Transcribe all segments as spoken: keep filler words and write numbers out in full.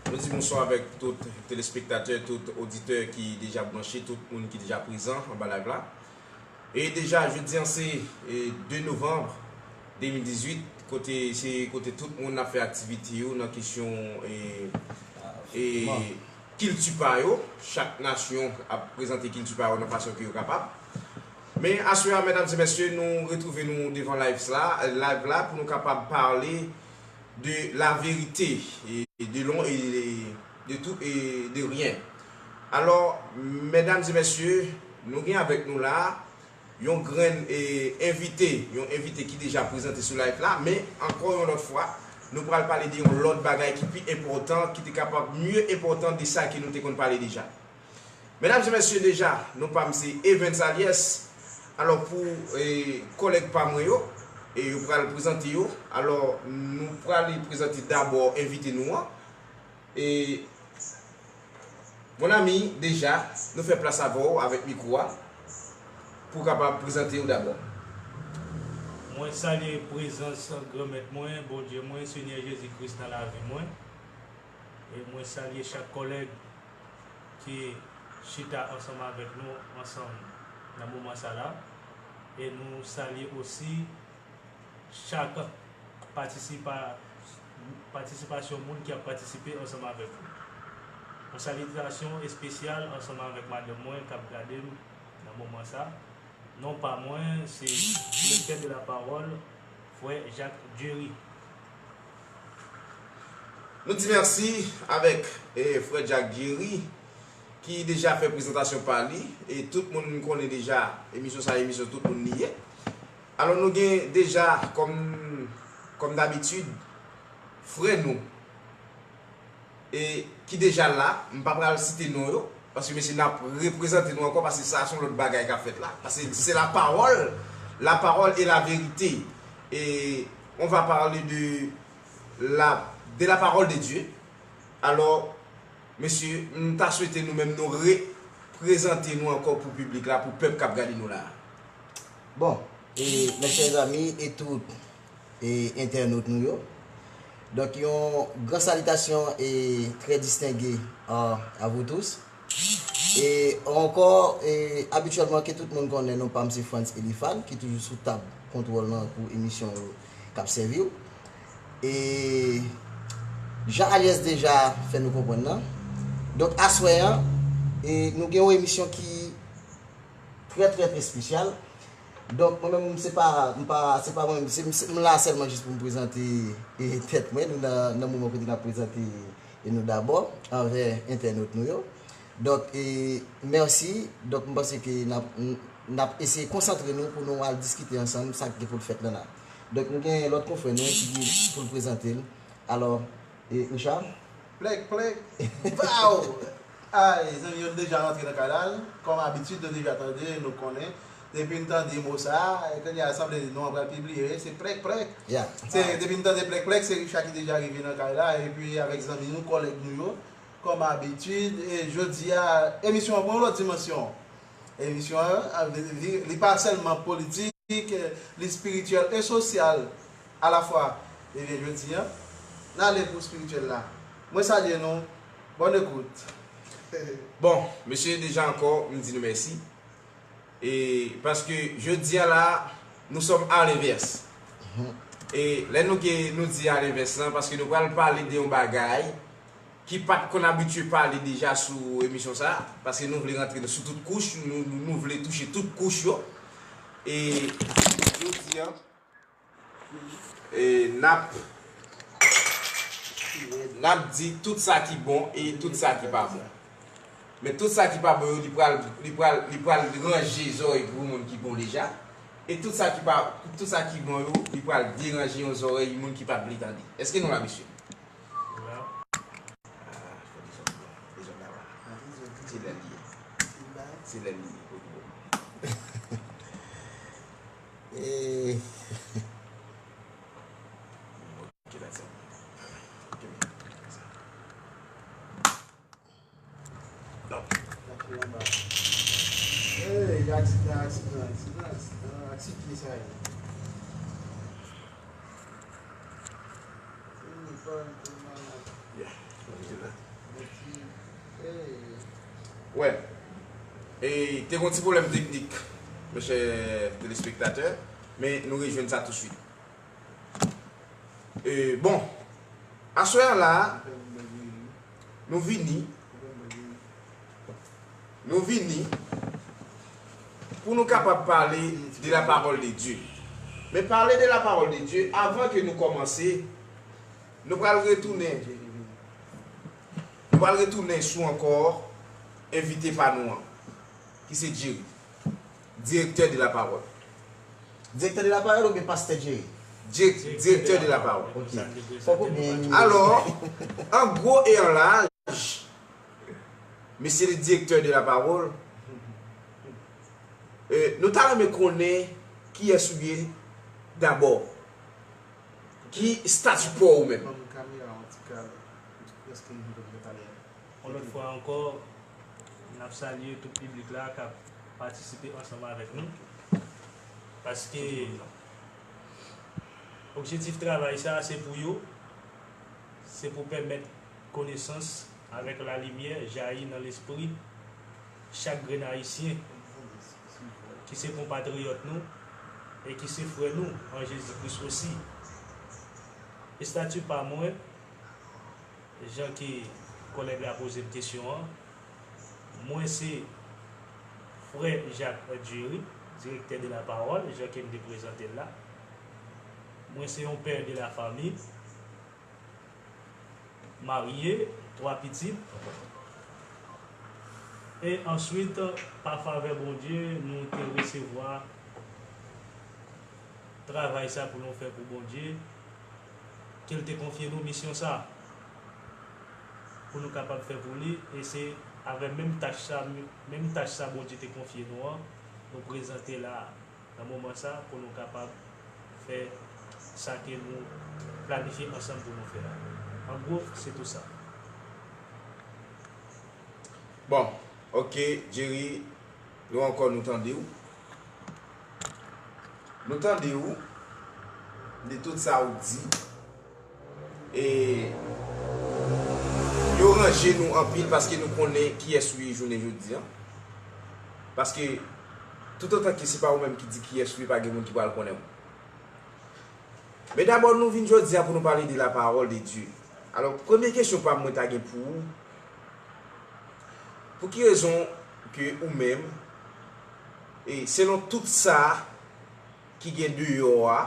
Nou di bonswa avèk tout telespektatè, tout oditè ki deja branche, tout moun ki deja prezan anba live la. E deja, jodi an se, e, de novanm de mil dizuit, kote, se kote tout moun ap fè aktivite yo nan kesyon, e, e, kilti pa yo. Chak nasyon ap prezante kilti pa yo nan fason ke yo kapab. Men aswè a, medam e mesye, nou retwouve nou devan live la, live la pou nou kapab pale de la verite, e de lon, e de tout, e de ryen. Alò, medam e mesye, nou gen avèk nou la yon grenn, e, envite, yon envite ki deja prezante sou live la, men ankò yon lòt fwa, nou pral pale de yon lòt bagay ki pi enpòtan, ki te kapab mye enpòtan de sa ke nou te konn pale deja. Medam e mesye, deja, non pa m se Evens Aliès. Alò, pou, e, kòlèg pa mwen yo, e yo pral prezante yo. Alò, nou pral prezante dabò envite nou an. E, mon ami, deja, nou fè plas avè w avèk mikwo a pou w kapab prezante w dabò. Mwen salye prezans Granmèt mwen, Bondye mwen, Senyè Jezi Kris nan lavi mwen. E mwen salye chak kòlèg ki chita ansanm avèk nou ansanm nan moman sa la. E nou salye osi chak patisipa-, patisipasyon moun ki ap patisipe ansanm avèk nou. Yon salitasyon espesyal ansanm avèk madanm mwen k ap gade m nan moman sa. Non pa mwen, se direktè de la pawòl, frè Jacques Jerry. Nou di mèsi avèk, e, frè Jacques Jerry, ki deja fè prezantasyon pa li, e tout moun konnen deja emisyon sa, emisyon tout moun li ye. Alò, nou gen deja, kòm, kòm dabitid, frè nou, e ki deja la, m pa pral site non yo, paske mesye n ap reprezante nou ankò, paske sa se yon lòt bagay k ap fèt la. Paske se la parole, la parole et la vérité. Et on va parler de la, de la parole de Dieu. Alò, mesye, m ta swete nou menm nou reprezante nou ankò pou piblik la, pou pèp k ap gade nou la. Bon, e, mes chers amis et tout e entènot nou yo. Donk, yon gran salitasyon e trè distenge a, a vous tous. E ankò, e abityèlman ke tout moun konnen non pa m se Frantz Elifan, ki toujou sou tab kontwòl lan pou emisyon yo k ap sèvi w. E jan Aliès deja fè nou konprann nan. Donk, aswè an, e nou gen yon emisyon ki trè, trè, trè espesyal. Donk, mwen menm, se pa, m pa, se pa mwen menm, se, se, m la sèlman jis pou m prezante e, tèt mwen, nou nan, nan moman kote n ap prezante e nou dabò anvè entènot nou yo. Donk, e, mèsi. Donk, m panse ke n ap, n, n ap eseye konsantre nou pou nou al diskite ansanm sa k gen pou l fèt la la. Donk, nou gen lòt konfrè nou ki gen pou l prezante l. Alò, e, Richard? Plèk, plèk. Baw! Ay, zanmi yo, n deja rantre nan kay la. Kòm abitid, nou deja tande, nou konnen. Depi n tande mo sa a, kounye a sanble non an pral pibliye, se plèk, plèk. Se, depi n tande plèk, plèk, se Richard ki deja rive nan kay la, epi avèk zanmi nou, kòlèg nou yo, kòm abitid, e jodi a, emisyon an pran yon lòt dimansyon. Emisyon an, li, li, li pa sèlman politik, li espirityèl e sosyal alafwa. Ebyen, jodi a, n ale pou espirityèl la. Mwen salye nou. Bonne écoute. Bon, mesye, deja ankò, m di nou mèsi. E, paske jodi a la, nous sommes à l'inverse. E lè nou gen, nou di à l'inverse lan, paske nou pral pale de yon bagay ki pa t konn abitye pale deja sou emisyon sa, paske nou vle rantre sou tout kouch, nou, nou, nou vle touche tout kouch yo. E jodi a, e n ap, n ap di tout sa ki bon e tout sa ki pa bon. Men tout sa ki pa bon yo, li pral, li pral, li pral ranje zòrèy pou moun ki bon deja. E tout sa ki pa, tout sa ki bon yo, li pral deranje yon zòrèy moun ki pa t vle tande. Èske nou la, mesye? Ah, fò dezòd la. Dezòd la, wala. Se lè l ye. Se lè l ye. Ok, that's it. Ok, man. That's it. Non. Hey, aksidan, aksidan, aksidan, aksidan, aksidan, sa ye. Se yon pwoblèm, pwoblèm. Yeah. Wè, e te gon ti pwoblèm teknik, mechè telespektatè, men nou rejwenn sa touswit. E, bon, aswè a la, nou vini, nou vini pou nou kapab pale de la parole de Dieu. Men pale de la parole de Dieu, avan ke nou kòmanse, nou pral retounen, nou pral retounen sou ankò envite pa nou an, ki se Jerry, direktè de la parole. Direktè de la parole oubyen pastè Jerry? Dirèk- Direktè de la parole. Ok. Fòk ou byen. Alò, an gwo e an laj, mesye le direktè de la parole, e, nou ta renmen konnen kiyès ou ye dabò. Ki estati pa w ou menm? Ban m kamera an ti kal. Èske m vle pale? Yon lòt fwa ankò, n ap salye tout piblik la k ap patisipe ansanm avèk nou. Paske objektif travay sa a, se pou yo, se pou pèmèt konesans avèk lalimyè jayi nan lespri chak grenn Ayisyen ki se konpatriyòt nou e ki se frè nou an Jezi Kris osi. Estati pa mwen, jan ke kòlèg la poze m kesyon an, mwen se frè Jacques Jerry, direktè de la parole, jan ke m te prezante l la. Mwen se yon pè de la fami, marye, twa pitit. E answit, pa favè Bondye, nou te resevwa travay sa pou nou fè pou Bondye, ke l te konfye nou misyon sa, pou nou kapab fè pou li, e se avè menm tach sa, menm tach sa Bondye te konfye nou an, nou prezante la nan moman sa, pou nou kapab fè sa ke nou planifye ansanm pou nou fè a. An gwo, se tou sa. Bon, ok, Jerry, nou ankò nou tande w. Nou tande w de tout sa ou di. E yo ranje nou anpil paske nou konnen kiyès ou ye jounen jodi a. Paske toutotan ke se pa ou menm ki di kiyès ou ye, pa gen moun ki pral konnen w. Men dabò, nou vin jodi a pou nou pale de la parole de Dieu. Alò, premye kesyon pa m mwen ta gen pou ou, pou ki rezon ke ou menm, e selon tout sa ki gen deyò a,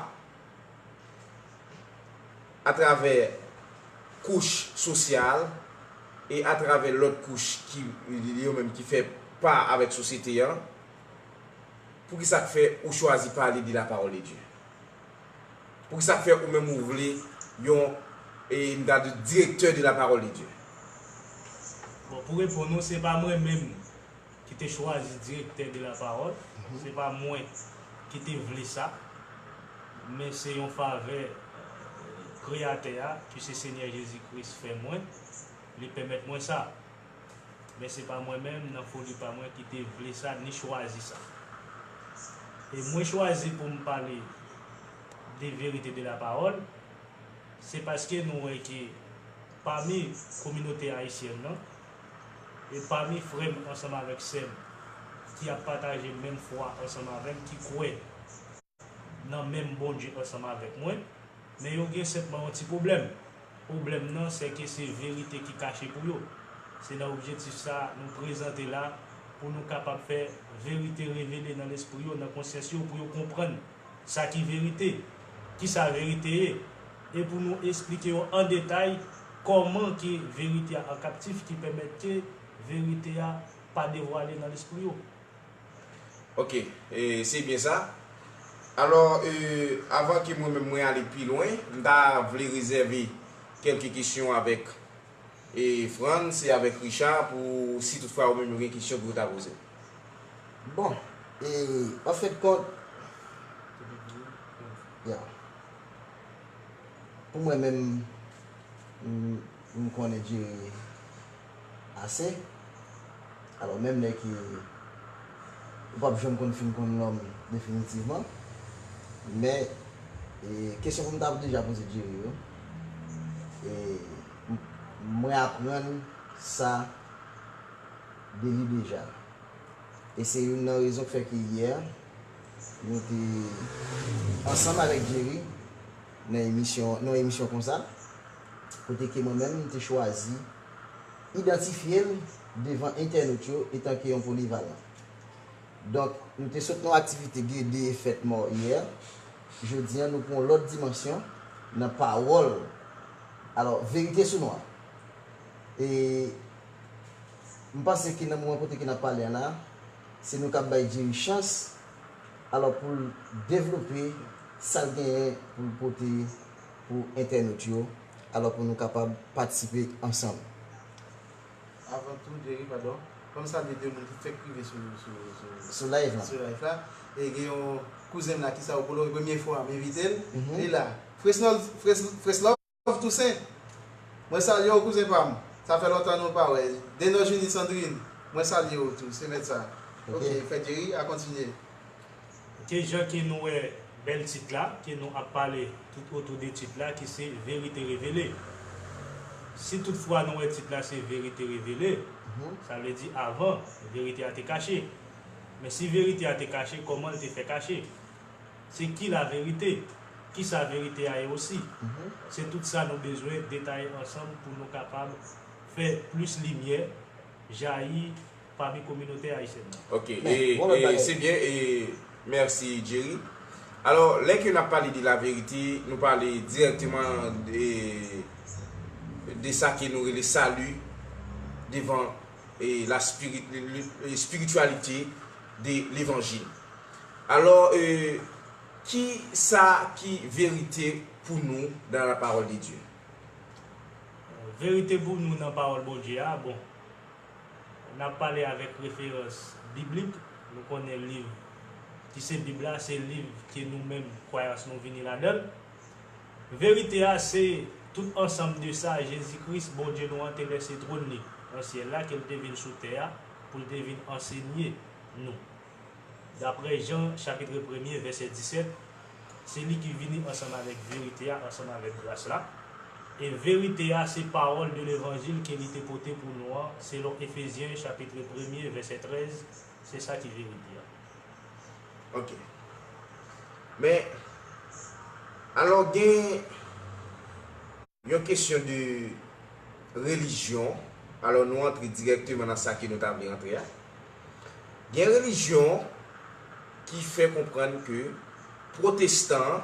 atravè kouch sosyal e atravè lòt kouch ki, yo menm ki fè pa avèk sosyete an, poukisa k fè ou chwazi pale de la parole de Dieu? Poukisa k fè ou menm ou vle yon, e, m ta di, direktè de la parole de Dieu? Bon, pou reponn ou, se pa mwen menm ki te chwazi direktè de la parole. Se pa mwen ki te vle sa. Men se yon favè, euh, Kreyatè a, ki se Senyè Jezi Kris, fè mwen. Li pèmèt mwen sa. Men se pa mwen menm, nan foli pa mwen, ki te vle sa, ni chwazi sa. E mwen chwazi pou m pale de verite de la parole, se paske nou wè ke pami kominote ayisyèn nan, e pami frè m ansanm avèk sè m ki ap pataje menm fwa ansanm avè m, ki kwè nan menm Bondye ansanm avèk mwen, men yo gen senpman yon ti pwoblèm. Pwoblèm nan, se ke se verite ki kache pou yo. Se nan objektif sa a nou prezante la, pou nou kapab fè verite revele nan lespri yo, nan konsyans yo, pou yo konprann sa ki verite, kisa verite ye, e pou nou esplike yo an detay kòman ke verite a an kaptif, ki pèmèt ke verite a pa devwale nan lespri yo. Ok, e, se byen sa. Alò, e, avan ke mwen menm mwen ale pi lwen, m ta vle rezève kèlke kesyon avèk, e, Frantz e avèk Richard pou si toutfwa yo menm yo gen kesyon pou yo ta poze. Bon, e, an fen de kont, ya. Pou mwen menm, m, m konnen Jerry ase. Alò, menm lè ke ou p ap janm konn fin konn lòm definitivman. Men, e, kesyon pou m ta deja poze Jerry yo, e, m, mwen aprann sa de li deja. E se youn nan rezon k fè ke yè, nou te ansanm avèk Jerry nan emisyon, nan yon emisyon konsa, kote ke mwen menm, m te chwazi idantifye l devan entènot yo etanke yon polivalan. Donk, nou te sot nan aktivite gede fèt mò yè. Jodi a, nou pran yon lòt dimansyon nan pawòl. Alò, verite sou nwa. E m panse ke nan moman kote ke n ap pale a la, se nou k ap bay Jerry chans, alò, pou l devlope sa l genyen pou l pote pou entènot yo, alò, pou nou kapab patisipe ansanm. Avan tou, Jerry, padon, fò m salye de moun ki fèk rive sou, sou, sou, sou live la. Sou live la. E gen yon kouzen m la ki sa ou konnen, premye fwa m envite l. Mhm. Li la. Fresnol, Fres, Freslove Toussaint. Mwen salye w, kouzen pa m. Sa fè lontan nou pa wè. Denò Juni Sandrine. Mwen salye w tou. Se mèt sa. Ok. Ok, frè Jerry, a kontinye. Ke jan ke nou wè bèl tit la, ke nou ap pale tout otou de tit la, ki se Verite Revele. Si toutfwa nou wè tit la se Verite Revele, mhm, sa vle di avan, verite a te kache. Men si verite a te kache, kòman l te fè kache? Se ki laverite? Kisa verite a ye osi? Mhm. Se tout sa nou bezwen detaye ansanm pou nou kapab fè plis limyè jayi pami kominote ayisyèn nan. Ok, e, e, se byen, e mèsi, Jerry. Alò, lè ke n ap pale de laverite, nou pale dirèkteman de, de sa ke nou rele sali devan, e, la spiri-, le, le, spiritualité de l'évangile. Alò, e, ki sa ki verite pou nou dans la parole de Dieu? Verite pou nou nan pawòl Bondye a, bon, n ap pale avèk referans biblik. Nou konnen liv ki se Bib la, se liv ke nou menm, kwayans nou vini ladan l. Verite a se tout ansanm de sa Jezi Kris, Bondye nou an, te lèse twòn li nan syèl la, ke l te vin sou tè a, pou l te vin ansenye nou. Daprè Jan, chapit premye, vèsè disèt, se li ki vini ansanm avèk verite a, ansanm avèk gras la. E verite a, se pawòl de levanjil ke li te pote pou nou an, selon Efezyen, chapit premye, vèsè trèz, se sa ki verite a. Ok. Men, alò, gen yon kesyon de relijyon. Alò, nou antre dirèkteman nan sa ke nou ta vle antre a. Gen relijyon ki fè konprann ke pwotestan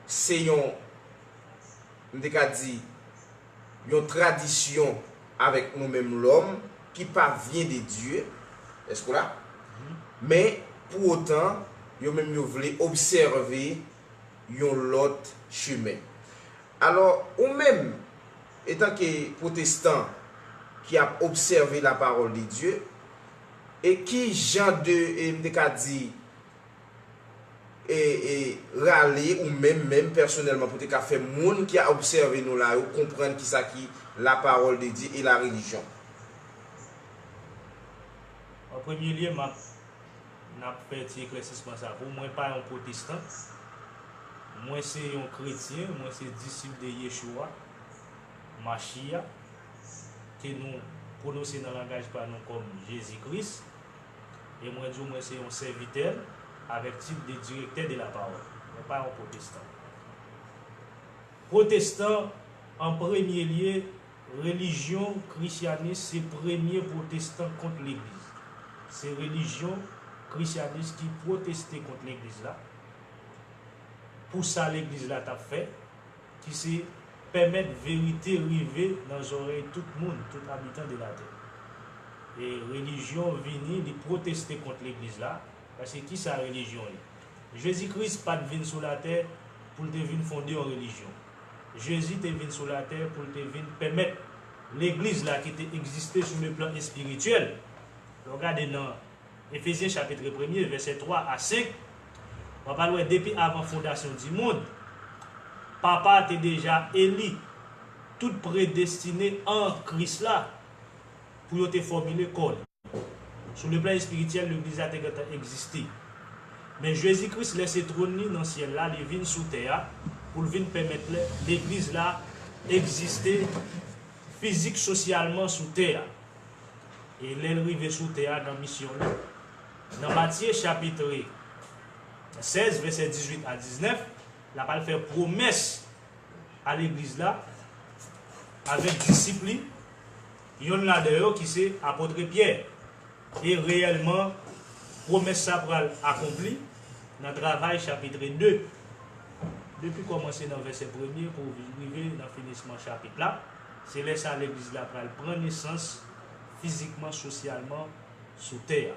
se yon, m te ka di, yon tradisyon avèk nou menm lòm ki pa vyen de Dye. Èske w la? Mhm. Men, pou otan, yo menm yo vle obsève yon lòt chemen. Alò, ou menm, etanke pwotestan ki ap obsève la parole de Dieu, e ki jan de, e m te ka di, e, e, rale ou menm, menm pèsonèlman, pou te ka fè moun ki ap obsève nou la yo konprann kisa ki la parole de Dieu e la religion? An premye lye, m ap N ap fè ti eklèsisman sa pou mwen pa yon pwotestan. Mwen se yon kretyen, mwen se disip de Yeshua Machia, ke nou pwononse nan langaj pa nou kòm Jezi Kris. E mwen di w mwen se yon sèvitè l avèk tit de direktè de la pawòl. Mwen pa yon pwotestan. Pwotestan, an premye lye, relijyon krisyanis se premye pwotestan kont legliz. Se relijyon krisyanis ki pwoteste kont legliz la, pou sa legliz la t ap fè, ki se pèmèt verite rive nan zòrèy tout moun, tout abitan de latè. E relijyon vini, li pwoteste kont legliz la, paske kisa relijyon ye? Jezi Kris pa t vin sou latè pou l te vin fonde yon relijyon. Jezi te vin sou latè pou l te vin pèmèt legliz la ki te egziste sou le plan espirityèl. Lè w gade nan Efezyen chapit premye, vèsè twa a senk, w ap al wè depi avan fondasyon di mond, Papa te deja eli tout predestine an Kris la pou yo te fòmile kò l. Sou le plan espirityèl, legliz la te gentan egziste. Men Jezi Kris lèse twòn li nan syèl la, li vin sou tè a pou l vin pèmèt lè, legliz la egziste fizik, sosyalman sou tè a. E lè l rive sou tè a nan misyon li, nan Matye chapit sèz, vèsè dizuit a diznèf, l ap al fè pwomès a legliz la avèk disip li, yonn ladan yo ki se apot Pyè. E reyèlman, pwomès sa pral akonpli nan Travay chapit de. Depi kòmanse nan vèsè premye pou rive nan finisman chapit la, se lè sa legliz la pral pran nesans fizikman, sosyalman sou tè a.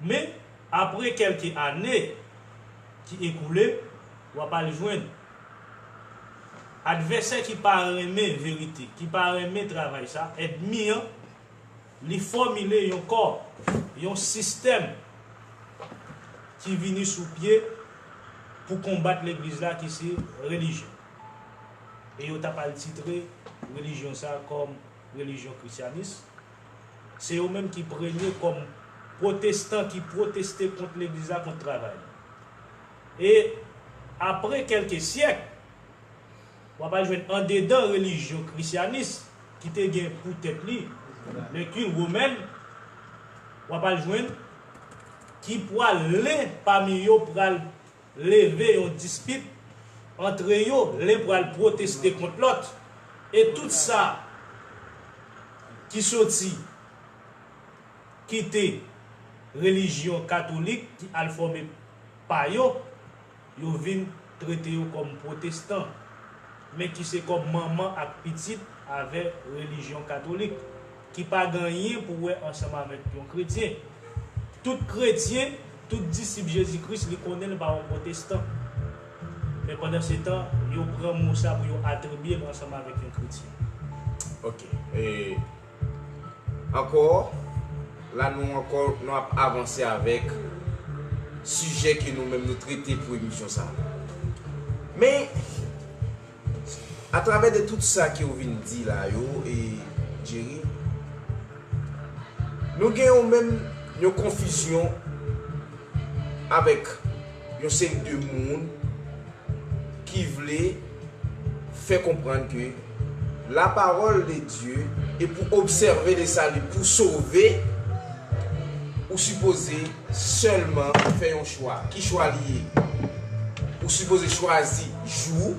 Men, apre kèlke ane ki ekoule, w ap al jwenn advèsè ki pa renmen verite, ki pa renmen travay sa, ènmi an, li fòmile yon kò, yon sistèm ki vini sou pye pou konbat legliz la, ki se relijyon. E yo t ap al titre relijyon sa kòm relijyon krisyanis. Se yo menm ki premye kòm pwotestan ki pwoteste kont legliz la, kont travay li. E apre kèlke syèk, w ap al jwenn andedan relijyon krisyanis ki te gen pou tèt li le culte romain, w ap al jwenn ki pral len pami yo pral leve yon dispit antre yo, len pral pwoteste kont lòt, e tout sa ki soti kite relijyon katolik ki al fòme pa yo, yo vin trete yo kòm pwotestan, men ki se kòm manman ak pitit avè relijyon katolik, ki pa gen anyen pou wè ansanm avèk yon kretyen. Tout kretyen, tout disip Jezi Kris, li konnen l pa yon pwotestan. Men pandan se tan, yo pran mo sa pou yo atribye l ansanm avèk yon kretyen. Ok. E ankò, la nou ankò, nou ap avanse avèk sijè ke nou menm nou trete pou emisyon sa a. Men, atravè de tout sa ke w vin di la yo, e Jerry, nou gen yon menm yon konfizyon avèk yon seri de moun ki vle fè konprann ke la parole de Dieu e pou obsève le salut, pou sove, ou sipoze sèlman fè yon chwa. Ki chwa li ye? Ou sipoze chwazi jou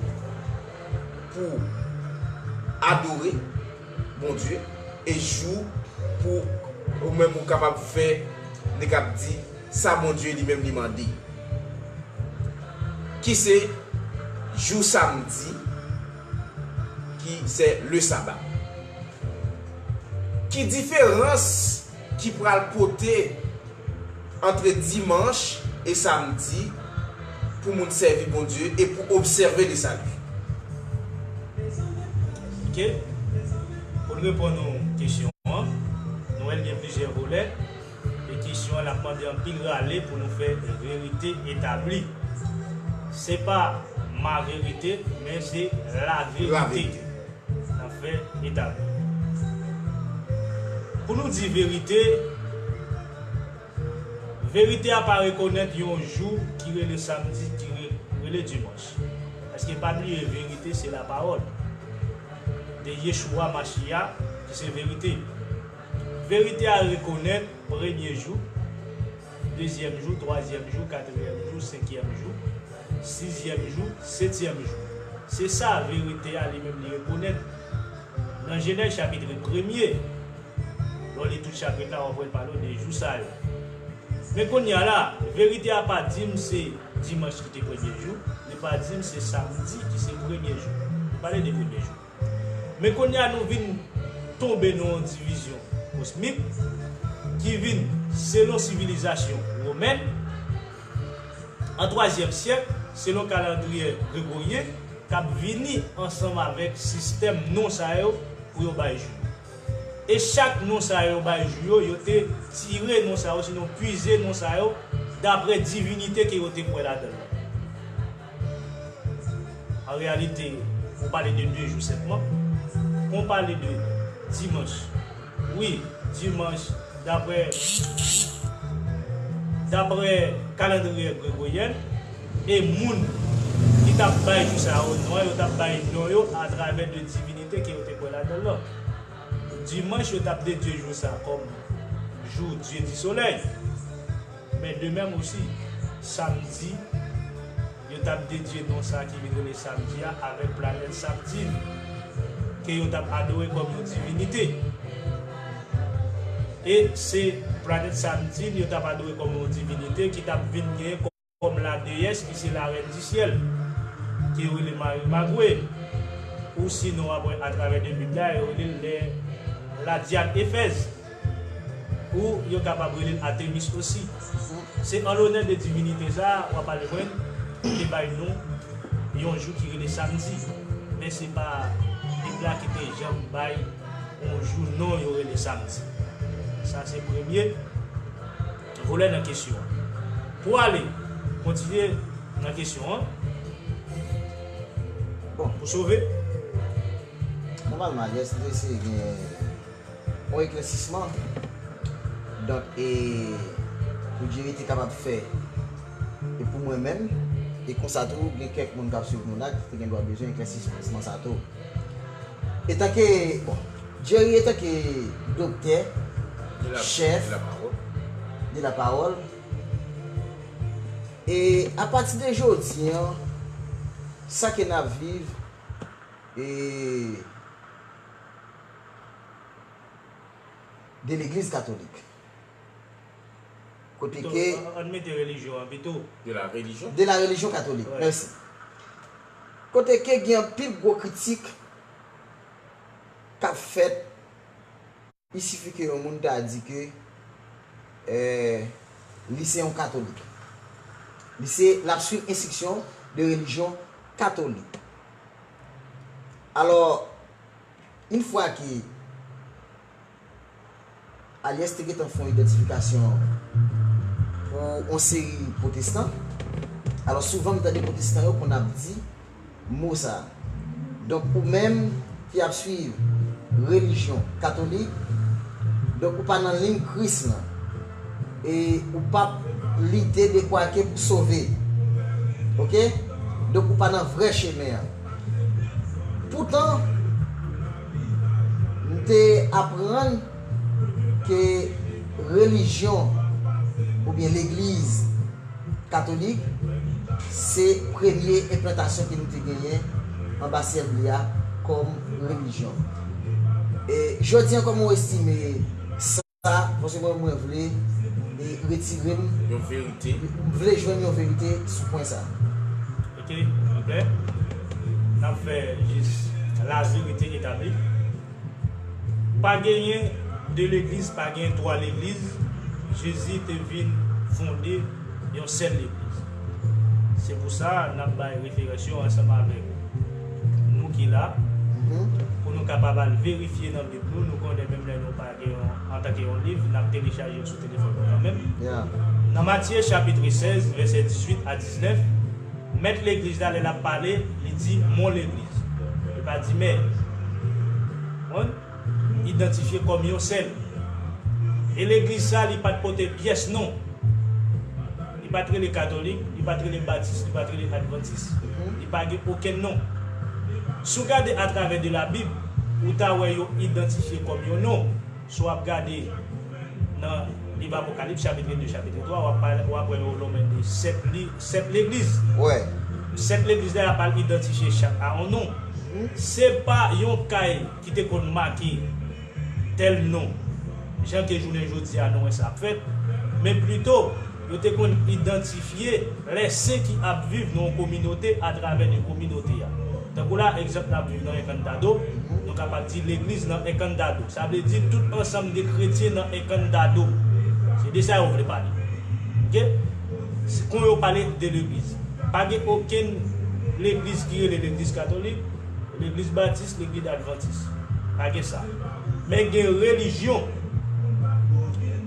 pou adore Bondye e jou pou ou menm ou kapab fè, li kab di sa Bondye li menm li mande. Ki se jou samdi, ki se le saba. Ki diferans ki pral pote antre dimanch e samdi pou moun sèvi Bondye e pou obsève le salut? Ok. Pou n reponn ou kesyon an, nou wè l gen plizyè volè. E kesyon an, l ap mande anpil rale pou nou fè verite etabli. Se pa ma verite, men se la verite. N ap fè etabli. Pou nou di verite, verite a pa rekonèt yon jou ki rele samdi, ki re-, rele dimanch. Paske pa bliye, verite se lapawòl de Yeshua Mashiach, ki se verite. Verite a rekonèt premye jou, dezyèm jou, twazyèm jou, katriyèm jou, senkyèm jou, sizyèm jou, setyèm jou. Se sa verite a li menm li rekonèt. Nan Jenèz chapit premye, lè w li tout chapit la, w ap wè l pale w de jou sa yo. Men kounye a la, verite a pa di m se dimanch ki te premye jou, li pa di m se samdi ki se premye jou. Li pale de premye jou. Men kounye a nou vin tonbe nan yon divizyon kosmik ki vin, selon sivilizasyon womèn, an twazyèm syèk, selon kalandriye gregoryen, k ap vini ansanm avèk sistèm non sa yo pou yo bay jou. E chak non sa yo bay jou yo, yo te tire non sa yo, sinon pwize non sa yo, daprè divinite ke yo te kwè ladan l. An reyalite, ou pale de de jou senpman. Kon pale de dimanch. Wi, dimanch, daprè, daprè kalandriye gregoryen, e moun ki t ap bay jou sa yo non, yo t ap bay non yo atravè de divinite ke yo te kwè ladan l lan. Dimanch, yo t ap dedye jou sa kòm jou dye di solèy. Men de menm osi, samdi, yo t ap dedye non sa ki vin rele samdi a avèk planèt Samdin, ke yo t ap adore kòm yon divinite. E se planèt Samdin yo t ap adore kòm yon divinite ki t ap vin genyen kòm la déesse ki se la reine du ciel, ke yo rele Mari Magwe, ou sinon apre atravè de Bib la, yo rele l la Diane Éphèse, ou yo kapab rele l Artemis osi. Se an lonè de divinite sa a, w ap al jwenn, yo te bay non yon jou ki rele samdi. Men se pa Bib la ki te janm bay yon jou non yo rele samdi. Sa se premye volè nan kesyon an. Pou ale, kontinye nan kesyon an. Bon. Pou sove. Nòmalman, Alyès te eseye gen yon eklèsisman. Donk, e pou Jerry te kapab fè, e pou mwen menm, e konsa tou, gen kèk moun k ap swiv nou la ki te gen dwa bezwen eklèsisman sa tou. Etanke, bon, Jerry etanke doktè, chèf de la pawòl, e apati de jodi an, sa ke n ap viv, e de legliz katolik. Kote ke. Ann mete relijyon an pito. De la religion. De la religion catholique. Mèsi. Kote ke gen anpil gwo kritik k ap fèt, i sifi ke yon moun ta di ke, eh, li se yon katolik. Li se, l ap swiv enstriksyon de relijyon katolik. Alò, yon fwa ke Alyès te gentan fè yon idantifikasyon pou yon seri pwotestan. Alò, souvan m tande pwotestan yo konn ap di mo sa a. Donk, ou menm ki ap swiv relijyon katolik, donk, ou pa nan liy Kris lan. E ou p ap lite de kwake pou sove. Oke? Donk, ou pa nan vrè chemen an. Poutan, m te aprann ke relijyon oubyen legliz katolik se premye enplantasyon ke nou te genyen anba syèl li a kòm relijyon. E jodi an, kòman w estime sa? Paske mwen, mwen vle, e, retire m. Yon verite. M vle jwenn yon verite sou pwen sa. Oke, anklè, n ap fè jis la verite etabli. Pa genyen de legliz, pa genyen twa legliz. Jezi te vin fonde yon sèl legliz. Se pou sa, n ap bay referans yo ansanm avèk nou ki la, pou nou kapab al verifye nan Bib nou. Nou konnen menm lè nou pa gen yon, antanke yon liv, n ap telechaje yo sou telefòn nou kanmenm. Nan Matye chapit sèz, vèsè dizuit a diznèf, mèt legliz la, lè l ap pale, li di, "Mon legliz." Li pa di, "Mè." Konprann? Idantifye kòm yon sèl. E legliz sa, li pa t pote pyès non. Li pa t rele katolik, li pa t rele batis, li pa t rele advantis. Li pa gen okenn non. Si w gade atravè de la Bib, ou ta wè yo idantifye kòm yon non. Si w ap gade nan liv Apokalips, chapit de, chapit twa, w ap pale, w ap wè yo lonmen de sèt li, sèt legliz. Sèt legliz la, y ap al idantifye chak a yon non. Se pa yon kay ki te konn make tèl non, jan ke jounen jodi a nou wè sa ap fèt, men plito, yo te konn idantifye lè sen ki ap viv nan yon kominote atravè de kominote a. Tankou la, egzanp, n ap viv nan Encantado, nou kapab di legliz nan Encantado. Sa vle di tout ansanm de kretyen nan Encantado. Se de sa yo vle pale. Oke? Se kon yo pale de legliz. Pa gen okenn legliz ki rele legliz katolik, legliz batis, legliz advantis. Pa gen sa. Men gen relijyon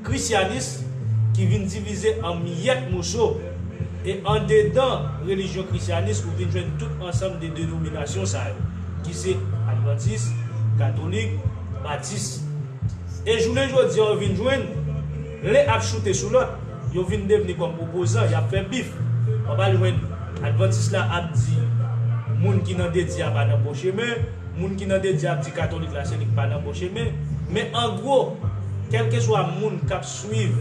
krisyanis ki vin divize an miyèt moso. E andedan relijyon krisyanis, ou vin jwenn tout ansanm de denominasyon sa yo, ki se advantis, katolik, batis. E jounen jodi a, ou vin jwenn, len ap choute sou lòt, yo vin devni kòm opozan, y ap fè bif. W ap al jwenn advantis la ap di, moun ki nan dedye a pa nan bon chemen, moun ki nan dedye a ap di katolik la se li k pa nan bon chemen. Men an gwo, kèlkeswa moun k ap swiv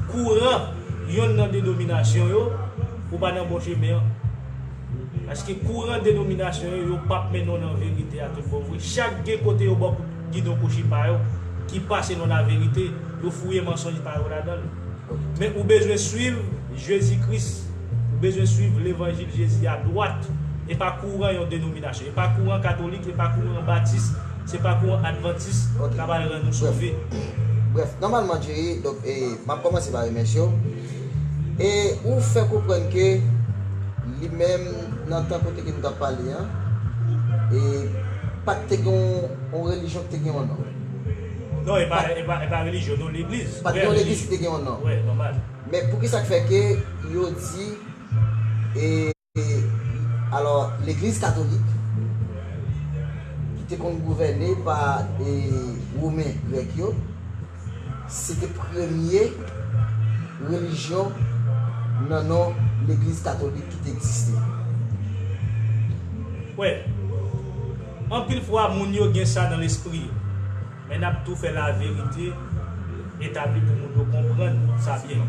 kouran yonn nan denominasyon yo, ou pa nan bon chemen an. Paske kouran denominasyon yo, yo p ap mennen w nan verite a tout bon vre. Chak gen kote yo ba w kout gidon kouchi pa yo, ki pa selon laverite, yo fouye mansonj pa yo ladan l. Men ou bezwen swiv Jezi Kris, ou bezwen swiv levanjil Jezi a dwat, e pa kouran yon denominasyon, e pa kouran katolik, e pa kouran batis, se pa kouran advantis k ap al rann ou sove. Brèf, nòmalman, Jerry, donk, e, m ap kòmanse pa remèsye w. E ou fè konprann ke li menm, nan tan kote ke nou t ap pale an, e pa t te gen yon, yon relijyon ki te gen yon non. Non, e pa, e pa, e pa relijyon, non, legliz. Pa t gen yon legliz ki te gen yon non. Wè, nòmal. Men poukisa k fè ke yo di, e, e, alò, legliz katolik, ki te konn gouvène pa, e, Women, Grèk yo, se te premye relijyon nan non legliz katolik ki te egziste. Wè, anpil fwa moun yo gen sa nan lespri yo, men n ap tou fè laverite etabli pou moun yo konprann sa byen.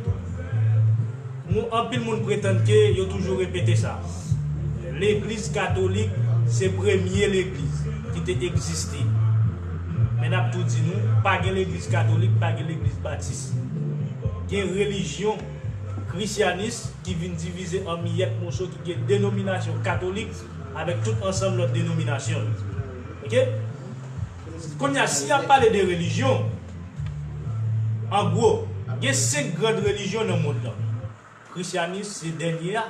Moun, anpil moun pretann ke yo toujou repete sa. Legliz katolik se premye legliz ki te egziste. Men n ap tou di nou, pa gen legliz katolik, pa gen legliz batis. Gen relijyon krisyanis ki vin divize an miyèt moso, ki gen denominasyon katolik avèk tout ansanm lòt denominasyon yo. Oke? Kounye a, si y ap pale de relijyon, an gwo, gen senk gran relijyon nan mond lan. Krisyanis se dènye a.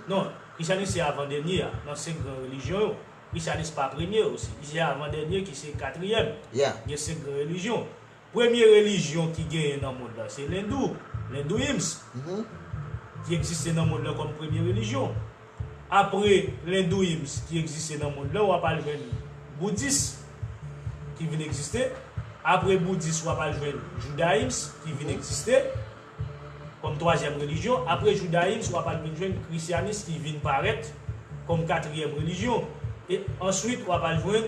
Non, krisyanis se avan dènye a nan senk gran relijyon yo. Krisyanis pa premye osi. Li se avan dènye ki se katriyèm. Gen senk gran relijyon. Premye relijyon ki genyen nan mond lan se lendou, lendouism, ki egziste nan mond lan kòm premye relijyon. Apre lendouism ki egziste nan mond lan, w ap al jwenn boudis ki vin egziste. Apre boudis, w ap al jwenn joudayis ki vin egziste kòm twazyèm relijyon. Apre joudayis, w ap al vin jwenn krisyanis ki vin parèt kòm katriyèm relijyon. E answit, w ap al jwenn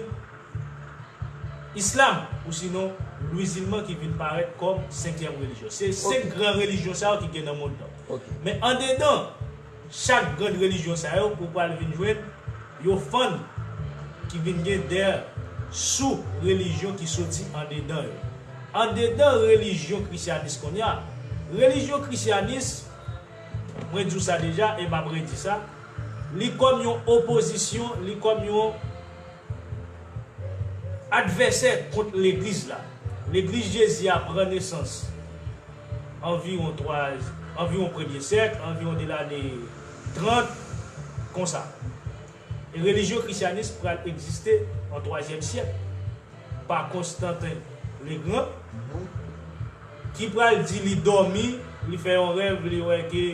islam, ou sinon lwizilman ki vin parèt kòm senkyèm relijyon. Se senk gran relijyon sa yo ki gen nan mond lan. Men andedan chak gran relijyon sa yo, ou pral vin jwenn yo fann ki vin gen dè sou relijyon ki soti andedan yo. Andedan relijyon krisyanis kounye a, relijyon krisyanis, mwen di w sa deja e m ap redi sa, li kòm yon opozisyon, li kòm yon advèsè kont legliz la. Legliz Jezi a pran nesans anviwon twa, anviwon premye syèk, anviwon de lane trant, konsa. E relijyon krisyanis pral egziste an twazyèm syèk pa Konstantin Legran, ki pral di li dòmi, li fè yon rèv, li wè ke,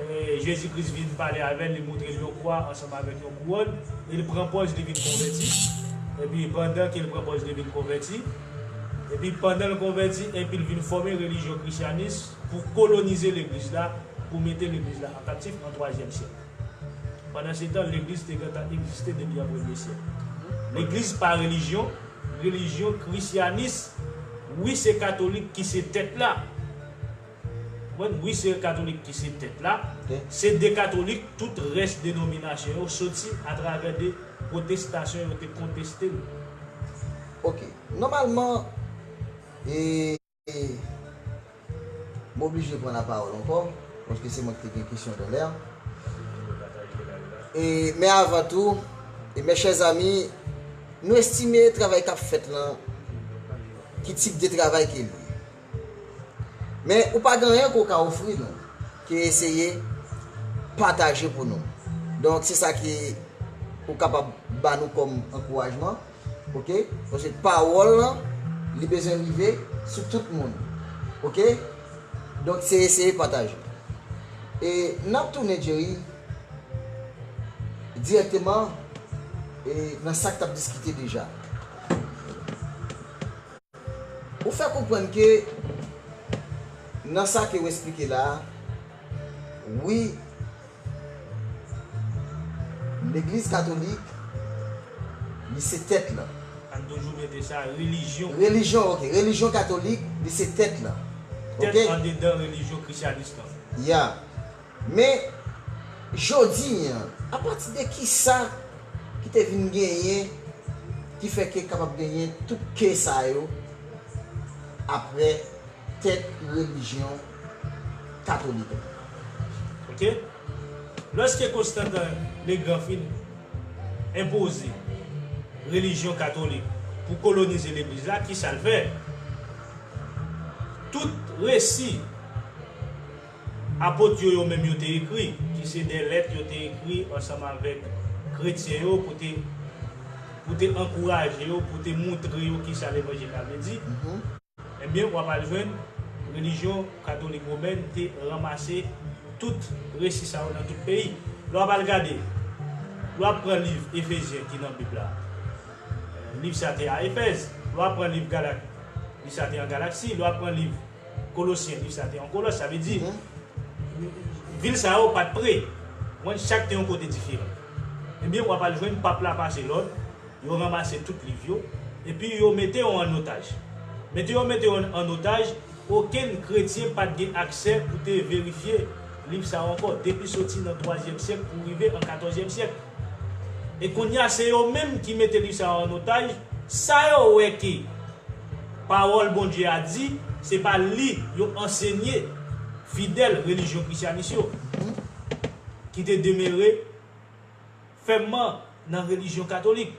eh, Jezi Kris vin pale avè l, li montre l yon kwa ansanm avèk yon kouwòn, e l pran pòz li vin konvèti. Epi pandan ke l pran pòz li vin konvèti, epi pandan l konvèti, epi l vin fòme relijyon krisyanis pou kolonize legliz la, pou mete legliz la an kaptif an twazyèm syèk. Pandansetan, legliz te gentan egziste depi an premye syèk. Legliz pa relijyon, relijyon krisyanis, wi, se katolik ki se tèt la. Konprann? Wi, se katolik ki se tèt la. Se de katolik tout rès denominasyon yo soti atravè de pwotestasyon yo te konteste l. Ok. Nòmalman, e, e, m oblije pran lapawòl ankò, paske se mwen ki te gen kesyon talè. E, men avan tou, e, mes chers amis, nou estime travay k ap fèt lan, ki tip de travay ke l ye. Men ou pa gen anyen ke w ka ofri nou, ke eseye pataje pou nou. Donk, se sa ke ou kapab ba nou kòm ankourajman, ok? Paske pawòl lan, li bezwen rive sou tout moun, ok? Donk, se eseye pataje. E n ap tounen, Jerry, dirèkteman, e nan sa k t ap diskite deja. Ou fè konprann ke nan sa ke w esplike la a, wi, legliz katolik, li se tèt lan. Sa n toujou mete sa, relijyon. Relijyon, ok. Relijyon katolik, li se tèt la. Tèt andedan relijyon krisyanis lan. Ya. Men, jodi a, apati de kisa ki te vin genyen, ki fè ke kapab genyen tout ke sa yo, apre tèt relijyon katolik. Ok? Lòske Konstantin Legan fin enpoze relijyon katolik pou kolonize legliz la, kisa l fè? Tout resi apot yo, yo menm yo te ekri, ki se de lèt yo te ekri ansanm avèk kretyen yo pou te, pou te ankouraje yo, pou te moutre yo kisa levanjil la vle di. Ebyen, w ap al jwenn relijyon katolik womèn te ranmase tout resi sa yo nan tout peyi. Lè w ap al gade, lè w ap pran liv Efezyen ki nan Bib la, liv sa te a Efèz, lè w ap pran liv Galak, liv sa te an Galaksi, lè w ap pran liv Kolosyen, liv sa te an Kolòs, sa vle di, vil sa yo pa t pre. Mwen, chak te yon kote diferan. Ebyen, w ap al jwenn pap la pase lòd, yo ranmase tout liv yo, epi yo mete yo an otaj. Mete yo mete yo an otaj, okenn kretyen pa t gen aksè pou te verifye liv sa yo ankò, depi soti nan twazyèm syèk pou rive an katòzyèm syèk. E kounye a, se yo menm ki mete liv sa yo an otaj, sa yo wè ke pawòl Bondye a di, se pa li yo ansenye fidèl relijyon krisyanis yo, ki te demere fèmman nan relijyon katolik.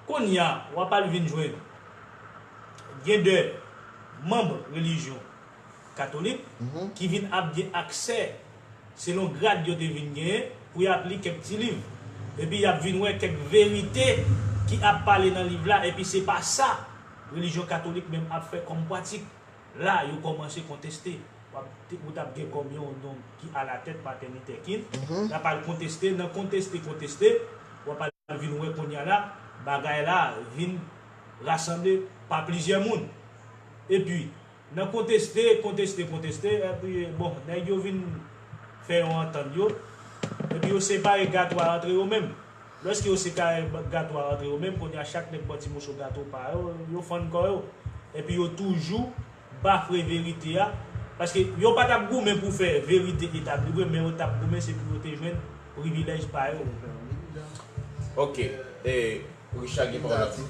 Kounye a, w ap al vin jwenn gen de manm relijyon katolik ki vin ap gen aksè, selon grad yo te vin genyen, pou y ap li kèk ti liv. Epi y ap vin wè kèk verite ki ap pale nan liv la, epi se pa sa relijyon katolik menm ap fè kòm pratik. La, yo kòmanse konteste. W ap, ou t ap gen kòm yon nonm ki alatèt patènitè kin. Y ap al konteste, nan konteste, konteste, w ap al vin wè kounye a la, bagay la vin rasanble pa plizyè moun. Epi, nan konteste, konteste, konteste, epi, bon, nèg yo vin fè yon antant yo, epi yo separe gato a antre yo menm. Lòske yo separe gato a antre yo menm, kounye a chak nèg pran ti moso gato pa yo, yo fann kò yo. Epi yo toujou bafwe verite a, paske yo pa t ap goumen pou fè verite etabli vre, men yo t ap goumen se pou yo te jwenn privilèj pa yo. Ok, e Richard gen pawòl la.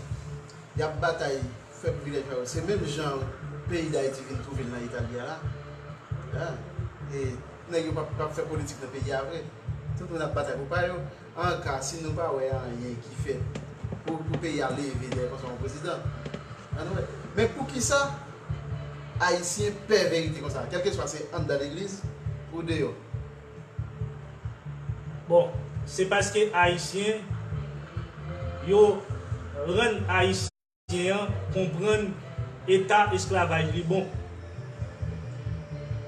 Y ap batay fè privilèj pa yo. Se menm jan peyi Dayiti vin twouve l nan eta l ye a la. E nèg yo p ap, p ap fè politik nan peyi a vre. Tout moun ap batay pou pa yo. Anka, si nou pa wè anyen ki fèt pou, pou peyi a leve dèyè konsa yon prezidan, ann wè. Men poukisa Ayisyen pè verite konsa, kèlkeswa se anndan legliz ou deyò? Bon, se paske Ayisyen yo rann Ayisyen an konprann eta esklavaj li bon.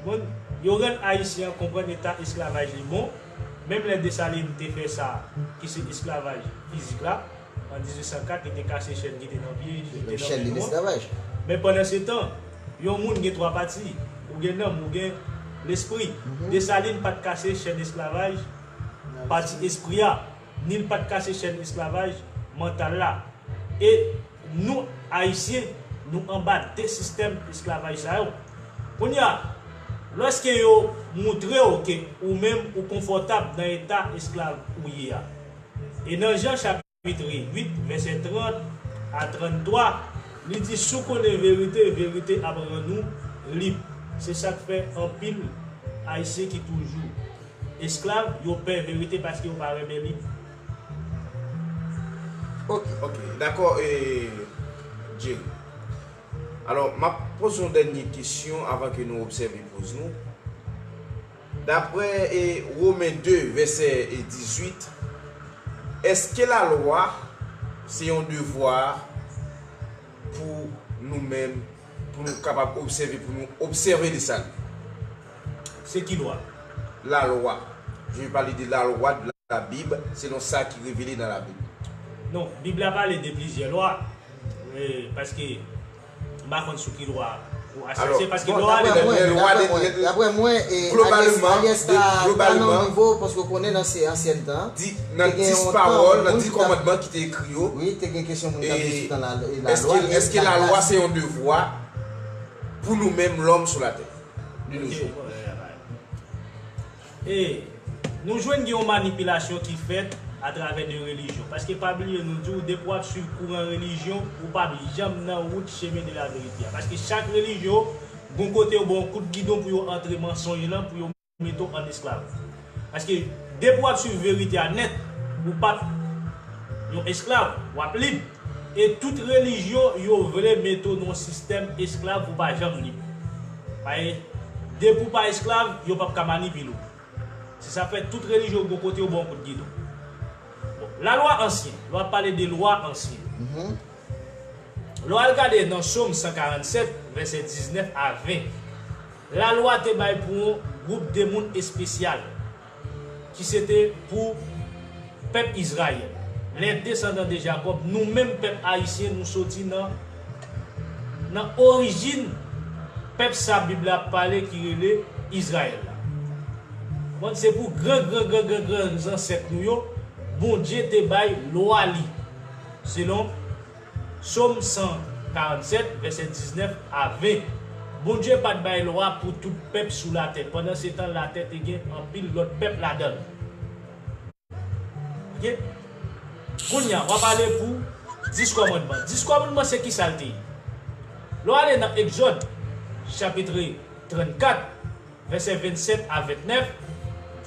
Bon, yo rann Ayisyen an konprann eta esklavaj li bon, menm lè Desalin te fè sa ki se esklavaj fizik la, an dizuit san kat, li te kase chèn ki te nan pye, ki te nan men nou an. Men pandan se tan, yon moun gen twa pati, ou gen nanm, ou gen lespri. Desalin pa t kase chèn esklavaj, pati espri a, ni l pa t kase chèn esklavaj mantal la. E nou, Ayisyen, nou anba de sistèm esklavaj sa yo. Kounye a, lòske yo moutre w ke ou menm ou konfòtab nan eta esklav ou ye a, e nan Jan chapit uit, vèsè trant a tranntwa, li di, "Si w konnen verite, verite ap rann ou lib." Se sa k fè anpil Ayisyen ki toujou esklav, yo pè verite paske yo pa renmen li. Ok. Ok, dakò, e, Jerry. Alò, m ap poze yon dènye kesyon avan ke nou obsève poz nou. Daprè, e, Women de, vèsè, e, dizuit, èske lalwa se yon devwa pou nou menm, pou nou kapab obsève, pou nou obsève le salut? Se ki lwa? La loi. Je vais parler de la loi de la Bible, selon sa ki revele nan Labib. Non, Bib la pale de plizyè lwa, e, paske m pa konn sou ki lwa Ou asepte paske lè w ale nan lè lwa de, daprè mwen, e, globalman, alyans la pa nan nivo, paske w konnen nan se ansyen tan, di nan dis pawòl, nan dis kòmandman ki te ekri yo. Wi, te gen kesyon moun k ap di sou tan lalwa. Èske lalwa se yon devwa pou nou menm lòm sou latè? E nou jwenn gen yon manipilasyon ki fèt atravè de relijyon. Paske pa bliye nou di w, depi w ap swiv kouran relijyon, ou p ap janm nan wout chemen de la verite a. Paske chak relijyon, gon kote yo ba w kout gidon pou yo antre mansonj lan, pou yo mete w an esklav. Paske depi w ap swiv verite a nèt, ou p ap yon esklav, w ap lib. E tout relijyon, yo vle mete w nan yon sistèm esklav pou w pa janm lib. Paske depi w pa esklav, yo p ap ka manipile w. Se sa k fè tout relijyon gon kote yo ba w kout gidon. Bon, lalwa ansyen, lè w ap pale de lwa ansyen. Lè w al gade nan Sòm san karannsèt, vèsè diznèf a ven, lalwa te bay pou yon gwoup de moun espesyal, ki se te pou pèp Izrayèl, les descendants de Jacob, nou menm pèp ayisyen, nou soti nan, nan orijin pèp sa Bib la ap pale ki rele Izrayèl la. Bon, se pou gran, gran, gran, gran, gran zansèt nou yo, Bondye te bay lwa li. Selon Sòm san karannsèt, vèsè diznèf a ven. Bondye pa t bay lwa pou tout pèp sou latè. Pandan se tan, latè te gen anpil lòt pèp ladan l. Oke? Kounye a, w ap pale pou dis kòmandman. Dis kòmandman, se ki sa l te ye? Lè w ale nan Egzòd, chapit trannkat, vèsè vennsèt a vennèf,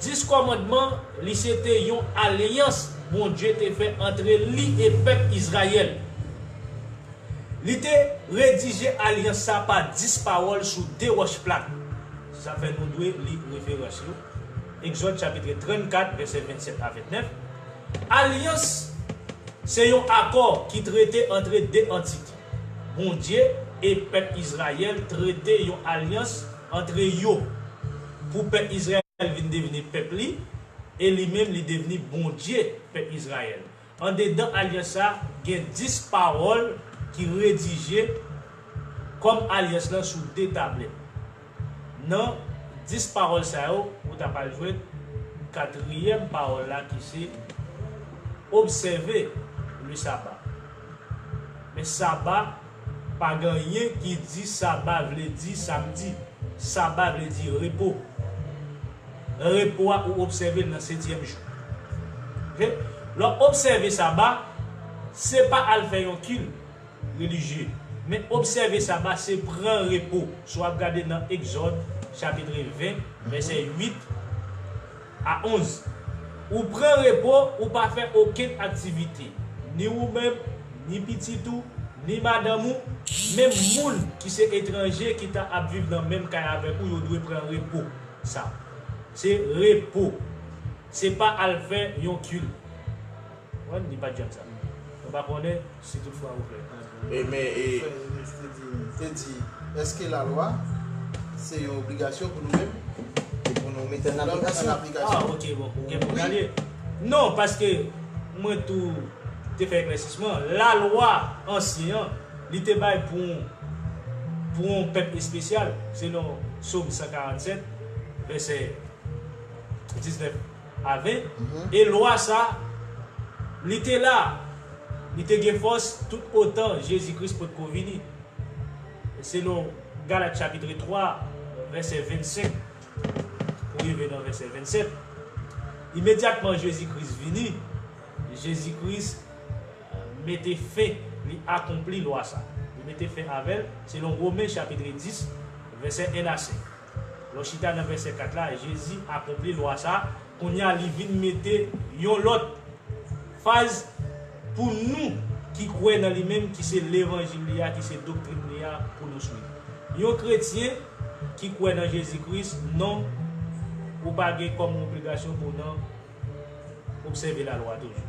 dis kòmandman, li se te yon alyans Bondye te fè antre li e pèp Izrayèl. Li te redije alyans sa pa dis pawòl sou de wòch plat. Sa fè nou dwe li referans yo. Egzòd chapit trannkat, vèsè vennsèt a vennèf. Alyans se yon akò ki trete antre de antite. Bondye e pèp Izrayèl trete yon alyans antre yo, pou pèp Izrayèl vin devni pèp li, e li menm li devni Bondye pèp Izrayèl. Andedan alyans sa, gen dis pawòl ki redije kòm alyans lan sou de tablèt. Nan dis pawòl sa yo, ou ta pral jwenn katriyèm pawòl la ki se obsève le saba. Men saba, pa gen anyen ki di saba vle di samdi. Saba vle di repo. Repo a ou obsève l nan setyèm jou. Oke? Lè w obsève saba, se pa al fè yon kil relijye. Men obsève saba se pran repo. Si w ap gade nan Egzòd, chapit ven, vèsè uit a onz. Ou pran repo, ou pa fè okenn aktivite. Ni ou menm, ni pitit ou, ni madanm ou, menm moun ki se etranje ki ta ap viv nan menm kay avèk ou, yo dwe pran repo sa. Se repo. Se pa al fè yon kil. Konprann? Li pa t janm sa. Mwen pa konnen si toutfwa ou klè. E men, e Frè Enes te di, te di, èske lalwa se yon obligasyon pou nou menm? Pou nou mete an aplikasyon. Ah, ok, bon, ok, bon, gade. Non, paske mwen tou te fè eklèsisman. Lalwa ansyen an, li te bay pou, pou yon pèp espesyal, selon Sòm san karannsèt, vèsè diznèf a ven. Mhm. E lwa sa, li te la, li te gen fòs tout otan Jezi Kris potko vini. Selon Galat chapit twa, vèsè vennsenk, pou rive nan vèsè vennsèt, imedyatman Jezi Kris vini, Jezi Kris mete fen, li akonpli lwa sa. Li mete fen avè l, selon Women chapit dis, vèsè en a senk. Lè w chita nan vèsè kat la, Jezi akonpli lwa sa. Kounye a, li vin mete yon lòt faz pou nou ki kwè nan li menm, ki se levanjil li a, ki se doktrin li a pou nou swiv. Yon kretyen ki kwè nan Jezi Kris, non, ou pa gen kòm obligasyon pou w nan obsève lalwa toujou.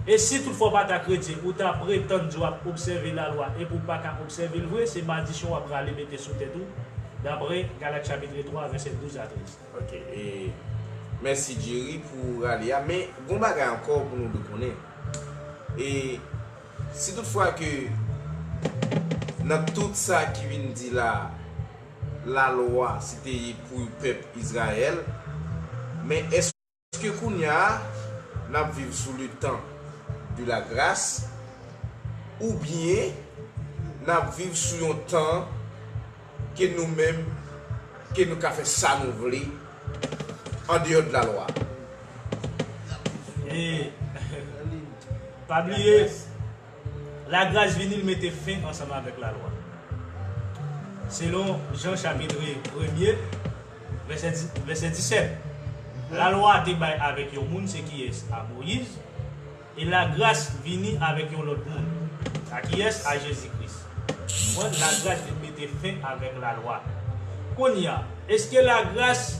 E si toutfwa w pa ta kretyen, ou ta pretann di w ap obsève lalwa epi w pa ka obsève l vre, se madisyon w ap rale mete sou tèt ou, daprè Galat chapit twa, vèsè douz a trèz. Ok, e mèsi Jerry pou rale a, men gon bagay ankò pou nou dwe konnen. E si toutfwa ke nan tout sa ki vin di la, lalwa se te ye pou pèp Izrayèl, men èske kounye a n ap viv sou le tan de la gras, oubyen n ap viv sou yon tan ke nou menm, ke nou ka fè sa nou vle andeyò de lalwa? E pa bliye, lagras vini, l mete fen ansanm avèk lalwa. Selon Jan chapit premye, vèsè di, vèsè disèt, lalwa te bay avèk yon moun, se kiyès? A Moyiz. E lagras vini avèk yon lòt moun. A kiyès? A Jezi Kris. Konprann? Lagras vin mete fen avèk lalwa. Kounye a, èske lagras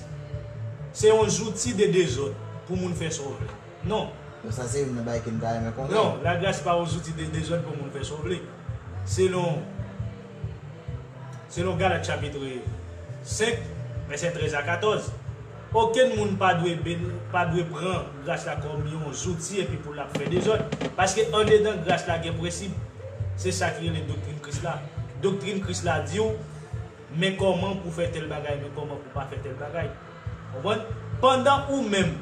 se yon zouti de dezòd pou moun fè sa w vle? Non. Non, sa se youn nan bagay ke m ta renmen konprann. Non, lagras pa yon zouti de dezòd pou moun fè sa w vle. Selon, selon Galat chapit senk, vèsè trèz a katòz, okenn moun pa dwe ben-, pa dwe pran gras la kòm yon zouti epi pou l ap fè dezòd. Paske andedan gras la gen prensip. Se sa ki rele doktrin Kris la. Doktrin Kris la di w, men kòman pou fè tèl bagay, men kòman pou pa fè tèl bagay. Konprann? Pandan ou menm,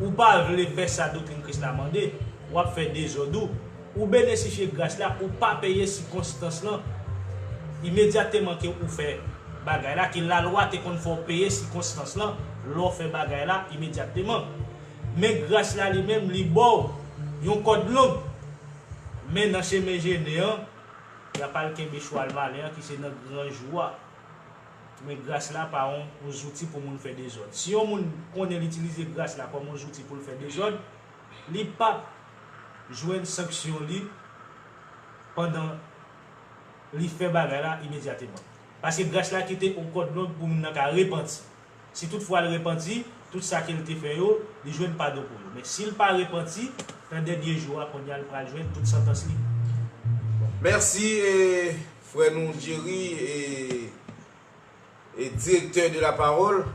ou pa vle fè sa doktrin Kris la mande, w ap fè dezòd ou, ou benesifye gras la, ou pa peye sikonstans lan. Imedyatman ke ou fè bagay la, ke lalwa te konn fè w peye sikonstans lan, lè w fè bagay la, imedyatman. Men gras la li menm, li ba w yon kòd long. Men nan chemen jennen an, y ap al kenbe chwal malen an ki se nan gran jou a. Men gras la pa yon, yon zouti pou moun fè dezòd. Si yon moun konnen l itilize gras la kòm yon zouti pou l fè dezòd, li p ap jwenn sanksyon li pandan li fè bagay la imedyatman. Paske gras la kite yon kòd long pou moun nan ka repanti. Si toutfwa l repanti, tout sa ke l te fè yo, li jwenn padon pou yo. Men si l pa repanti, nan dènye jou a, kounye a, l pral jwenn tout santans li. Mèsi, e, frè nou Jerry, e, e, direktè de la parole.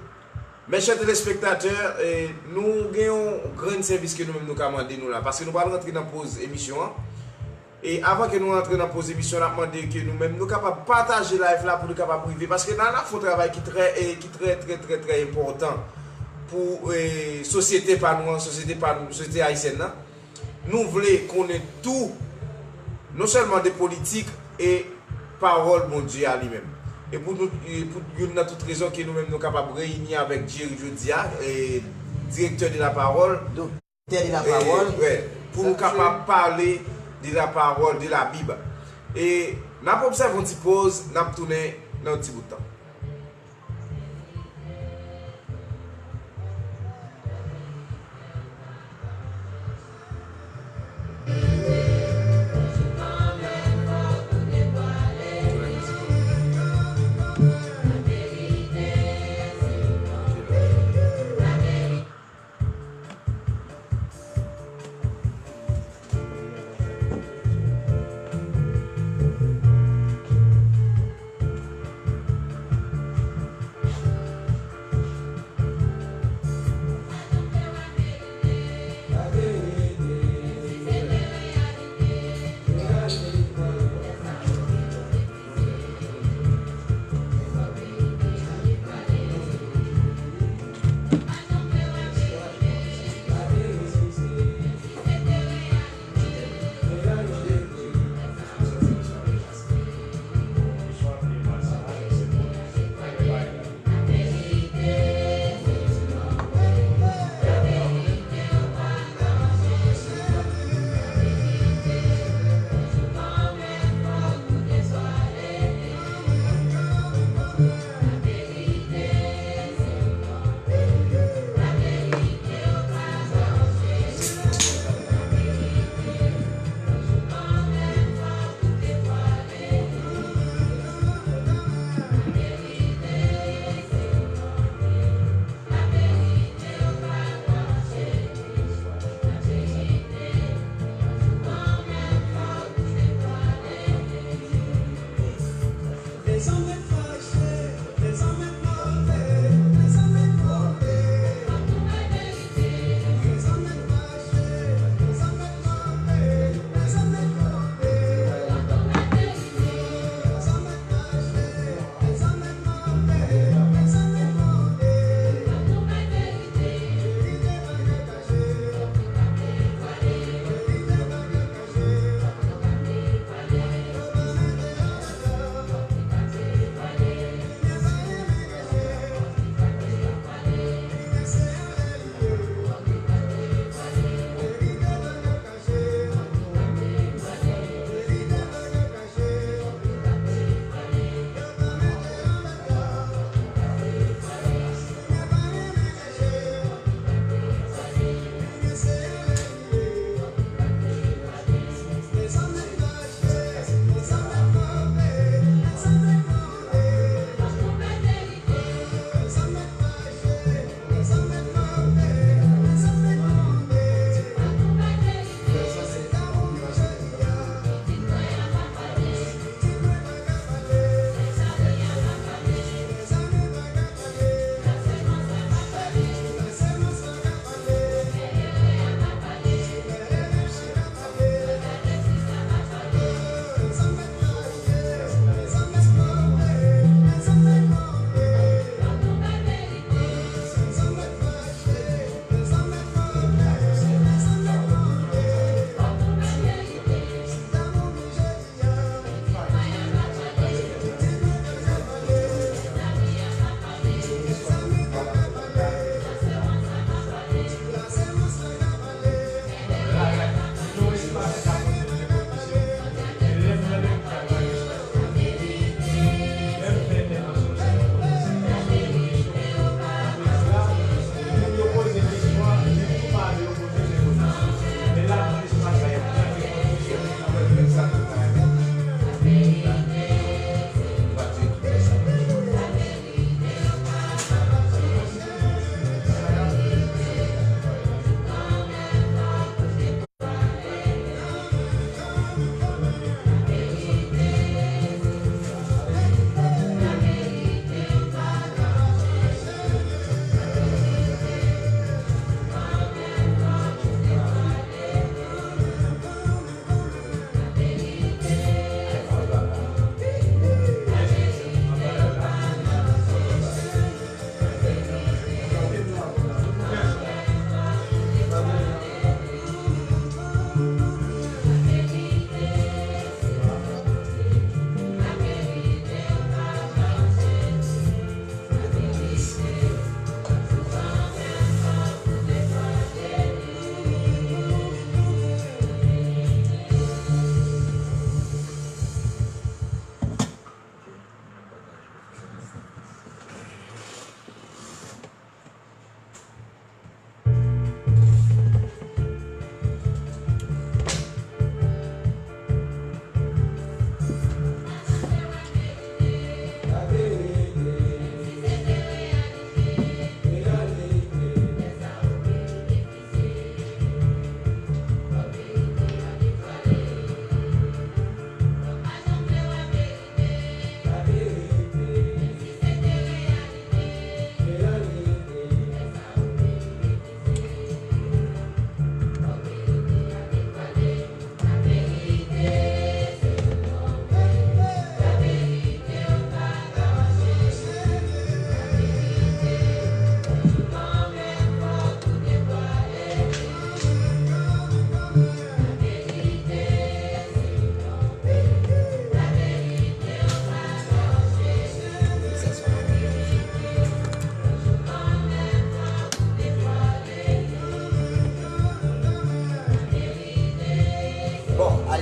Mes chers téléspectateurs, e, nou gen yon grenn sèvis ke nou menm nou ka mande nou la, paske nou pral rantre nan poz emisyon an. E avan ke nou rantre nan poz emisyon, n ap mande ke nou menm nou kapab pataje live la pou li kapab rive. Paske la, n ap fè yon travay ki trè, e, ki trè, trè, trè, trè enpòtan pou, e, sosyete pa nou an, sosyete pa nou, sosyete ayisyèn nan. Nou vle konnen tou, non sèlman de politik e pawòl Bondye a li menm. E pou nou, e pou youn nan tout rezon ke nou menm nou kapab reyini avèk Jerry jodi a, e, direktè de la parole. Tè de la pawòl. Wè, pou nou kapab pale de la pawòl, de la Bib. E n ap obsève yon ti poz, n ap tounen nan yon ti bout tan.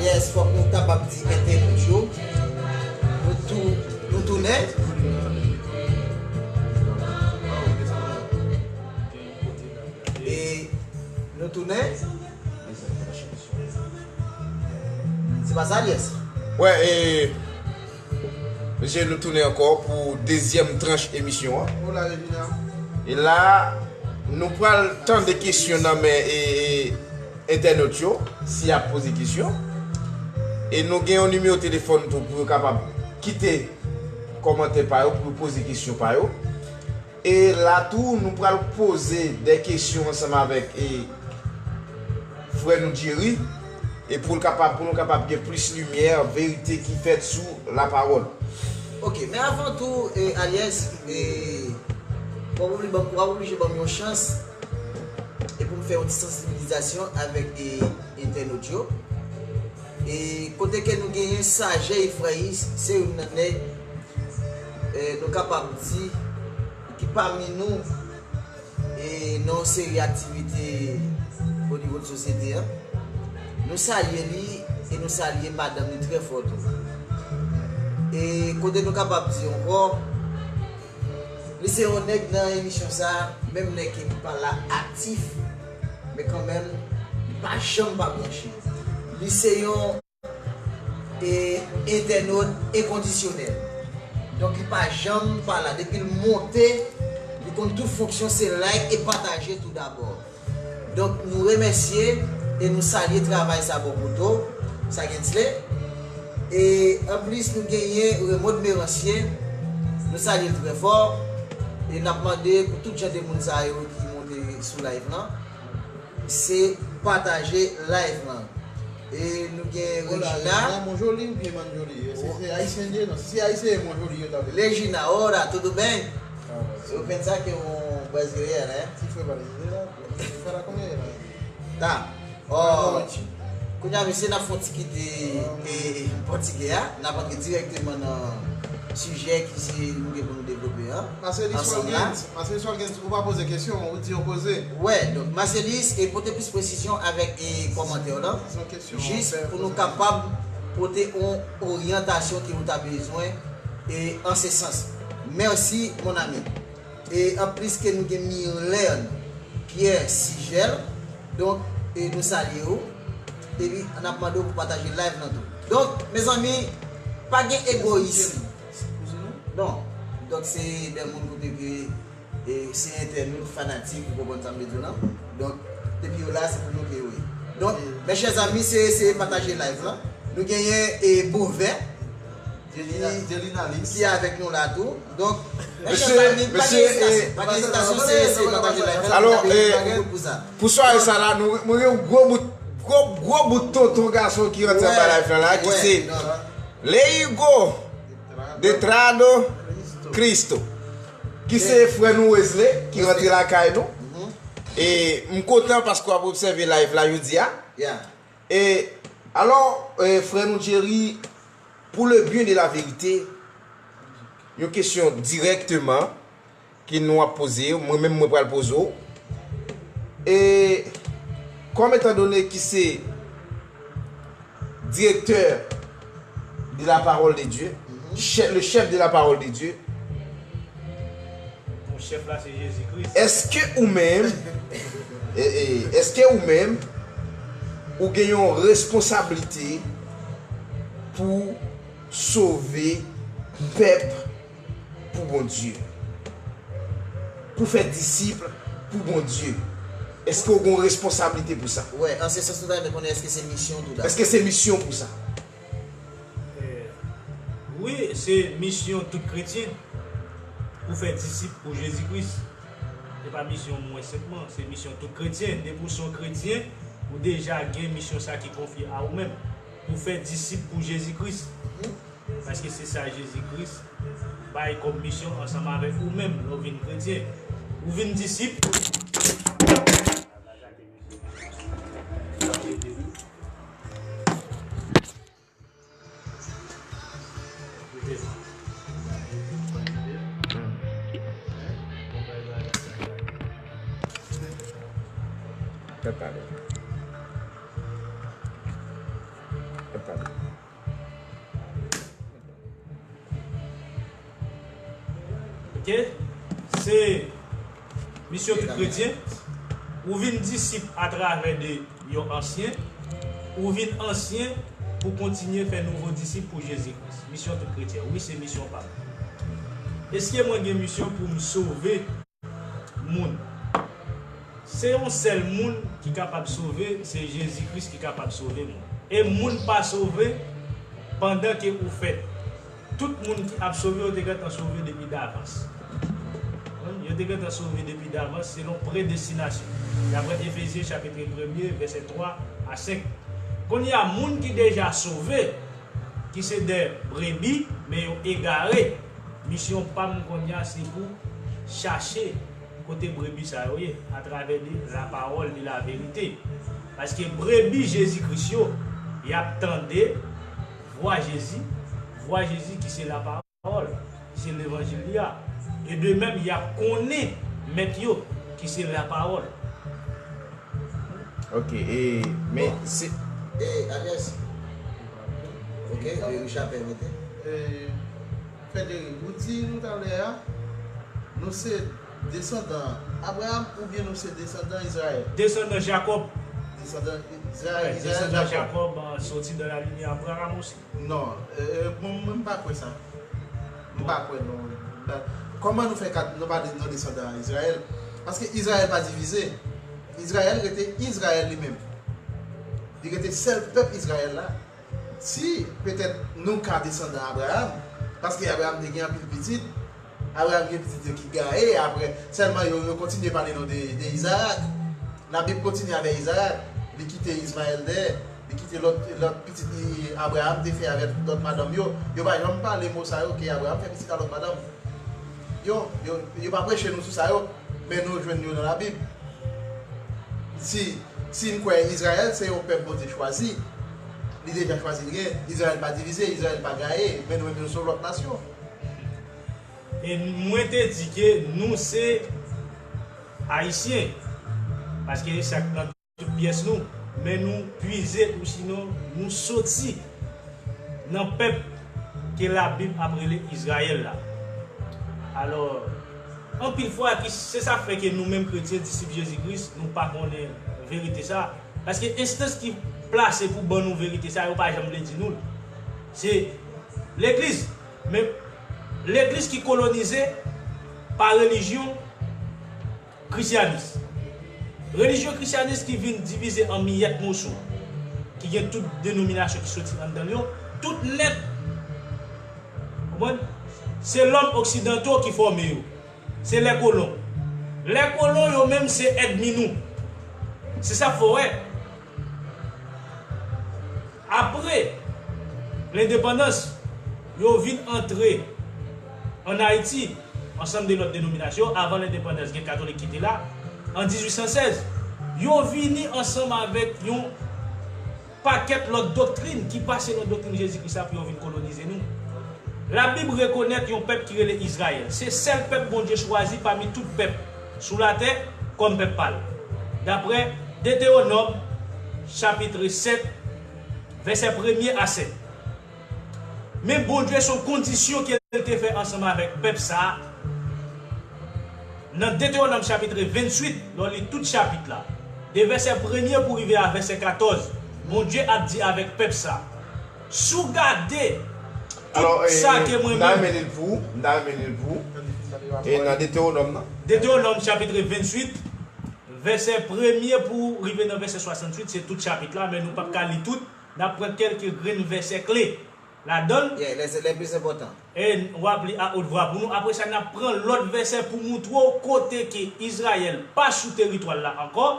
Yes, fòk nou kapab di entènot yo, nou tou, nou tounen. E nou tounen. Se pa sa, yes. Wè, e, mesye, nou tounen ankò pou dezyèm tranch emisyon an. E la, nou pral tande kesyon nan men e, e, entènot yo, si y ap poze kesyon. E nou gen yon nimewo telefòn tou pou yo kapab kite kòmantè pa yo, pou yo poze kesyon pa yo. E la tou, nou pral poze de kesyon ansanm avèk e, frè nou Jerry, e pou l kapab, pou nou kapab gen plis limyè, verite ki fèt sou lapawòl. Ok, men avan tou, e, Aliès, e, w ap oblije ban m yon chans e pou m fè yon ti sansibilizasyon avèk e, entènot yo. E kote ke nou genyen Sajè Efrayis, se youn nan nèg, e, nou kapab di, ki pami nou, e, nan yon seri aktivite o nivo de sosyete an. Nou salye li e nou salye madanm li trè fò tou. E kote nou kapab di ankò, li se yon nèg nan emisyon sa, menm lè ke li pa la aktif, men kanmenm, li pa janm pa branche. Li se yon e, entènot enkondisyonèl. Donk, li pa janm pa la. Depi l monte, li konn tout fonksyon, se like e pataje tou dabò. Donk, nou remèsye e nou salye travay sa bò kote w, sa Gensley. E anplis, nou genyen Raymond Merancier, nou salye l trè fò. E n ap mande pou tout jan de moun sa yo ki monte sou live lan, se pataje live lan. E nou gen Regina. Mon Jolie oubyen Manjoli? Se ayisyen li ye non? Si se ayisyen, Mon Jolie yo ta vle. Regina, ora, tudo bem? Eu pensava que é um brasileiro, né? Se foi brasileiro, fala com ele. Tá. Ó, kounye a, mesye, n ap fè yon ti kite e, pòtigè a, n ap antre dirèkteman nan sijè ki se nou gen pou nou devlope an. Maselis Walgens, Maselis Walgens, ou pa poze kesyon, ou di yon koze. Wè, donk, Maselis, e pote plis presizyon avèk e kòmantè w lan, jis pou nou kapab pote yon oryantasyon ke nou ta bezwen e an se sans. Mèsi, mon ami. E anplis ke nou gen Mirlène Pierre Sigel, donk, e nou salye w. Epi, n ap mande w pou pataje live lan tou. Donk, mezanmi, pa gen egoyis. Non. Donk, se de moun kote ke e, se entènot, fanatik, ou konprann sa m vle di w lan. Donk, depi yo la, se pou nou ke yo ye. Donk, mes chers amis, se eseye pataje live lan. Nou genyen e Bovè ki avèk nou la tou. Donk, mes chers amis, pa gen ezitasyon, pa gen ezitasyon, se eseye pataje live lan. Alò, e, pou sware sa la, nou, mwen gen yon gwo bout, gwo, gwo bout tonton gason ki rantre anba live lan la, ki se Leigo de Trado Cristo. Ki se frè nou Wesley ki rantre lakay nou. E m kontan paske w ap obsève live la jodi a. E alò, e, frè nou Jerry, pour le bien de la vérité, yon kesyon dirèkteman ke nou ap poze, mwen menm mwen pral poze w. E kòm etandone ki se directeur de la parole de Dieu, chè- le chef de la parole de Dieu, Bon, chèf la se Jezi Kris. Èske ou menm, e, e, èske ou menm, ou gen yon responsablite pou sove pèp pou Bondye? Pou fè disip pou Bondye? Èske w gen yon responsablite pou sa? Wè, an se sans nou ta renmen konnen èske se misyon w tou dabò? Èske se misyon w pou sa? Eh, wi, se misyon tout kretyen pou fè disip pou Jezi Kris. Se pa misyon mwen senpman, se misyon tout kretyen. Depi w se yon kretyen, ou deja gen misyon sa ki konfye a ou menm, pou fè disip pou Jezi Kris. Paske se sa Jezi Kris bay kòm misyon ansanm avèk ou menm lè w vin kretyen. Ou vin disip. Fè pale. Ok? Se misyon tout kretyen. Ou vin disip atravè de yon ansyen. Ou vin ansyen pou kontinye fè nouvo disip pou Jezi Kris. Misyon tout kretyen. Wi, se misyon pa m. Èske mwen gen misyon pou m sove moun? Se yon sèl moun ki kapab sove, se Jezi Kris ki kapab sove moun. E moun pa sove pandan ke ou fèt. Tout moun ki ap sove yo te gentan sove depi davans. Yo te gentan sove depi davans selon predestinasyon. Daprè Efezyen chapit premye, vèsè twa a senk. Kounye a, moun ki deja sove, ki se de brebi, men yo egare, misyon pa m kounye a se pou chache kote brebi sa yo ye, atravè de lapawòl de laverite. Paske brebi Jezi Kris yo, y ap tande vwa Jezi, vwa Jezi ki se lapawòl, ki se levanjil li a. E de menm, y ap konnen mèt yo, ki se lapawòl. Ok, e, men se. E, Alyas. Ok, e, Richard pèmete. E, Frederic, ou di nou talè a, nou se desandan Abraham oubyen nou se desandan Izrayèl? Desandan Jakòb. Desandan Izrayèl, Wi, Izrayèl, desandan Jakòb. Jakòb, ah, sorti dans la lignée Abraham aussi. Non, euh, bon, mwen m pa kwè sa. M pa kwè, non. Ba, kòman nou fè ka, nou pa de, nou desandan Izrayèl? Paske Izrayèl pa divize. Izrayèl rete Izrayèl li menm. Li rete sèl pèp Izrayèl la. Si petèt nou ka desandan Abraham, paske Abraham te gen anpil pitit, Abraham gen pitit yo ki gaye, apre, sèlman yo, yo kontinye pale nou de, de Izarak. Labib kontinye avè Izarak, li kite Izmayèl dèyè, li kite lòt, lòt pitit li Abraham te fè avèk lòt madanm yo. Yo pa janm pale mo sa yo, ke Abraham fè pitit a lòt madanm. Yo, yo, yo pa preche nou sou sa yo, men nou jwenn yo nan Labib. Si, si n kwè Izrayèl se yon pèp Bondye chwazi, li deja chwazi l gen, Izrayèl pa divize, Izrayèl pa gaye, men nou menm nou se yon lòt nasyon. E mwen te di ke nou se Ayisyen, paske se ak nan tout pyès nou, men nou pwize ou sinon nou soti nan pèp ke Labib ap rele Izrayèl la. Alò, anpil fwa, ki, se sa k fè ke nou menm kretyen, disip Jezi Kris, nou pa konnen verite sa. Paske enstans ki plase pou ban nou verite sa, yo pa janm vle di nou l. Se legliz. Men legliz ki kolonize pa relijyon, Krisyanis. Relijyon krisyanis ki vin divize an miyèt moso, ki gen tout denominasyon ki soti anndan l yo, tout nèt, konprann? Se lòm oksidanto ki fòme yo. Se lè kolon. Lè kolon yo menm se ènmi nou. Se sa k fè w wè. Apre lendepandans, yo vin antre ann Ayiti, ansanm de lòt denominasyon, avan lendepandans, gen katolik ki te la, an dizuit san sèz. Yo vini ansanm avèk yon pakèt lòt doktrin ki pa selon doktrin Jezi Kris la pou yo vin kolonize nou. Labib rekonèt yon pèp ki rele Izrayèl. Se sèl pèp Bondye chwazi pami tout pèp sou latè kòm pèp pa l. Daprè Detewonòm, chapit sèt, vèsè premye a sèt. Men Bondye se yon kondisyon ke l te fè ansanm avèk pèp sa a. Nan Detewonòm chapit venntuit, lè w li tout chapit la, de vèsè premye pou rive a vèsè katòz, Bondye ap di avèk pèp sa a, si w gade tout Alò, e, sa e, ke mwen m ta menm renmen li l pou ou, m ta renmen li l pou ou. E nan Detewonòm nan? Detewonòm chapit venntuit, vèsè premye pou rive nan vèsè swasanntuit, se tout chapit la, men nou p ap ka li tout. N ap pran kèlke grenn vèsè kle ladan l. Yeah, les, les plus importants. E w ap li a haute voix pou nou. Apre sa, n ap pran lòt vèsè pou moutre w kote ke Izrayèl pa sou teritwa l la ankò,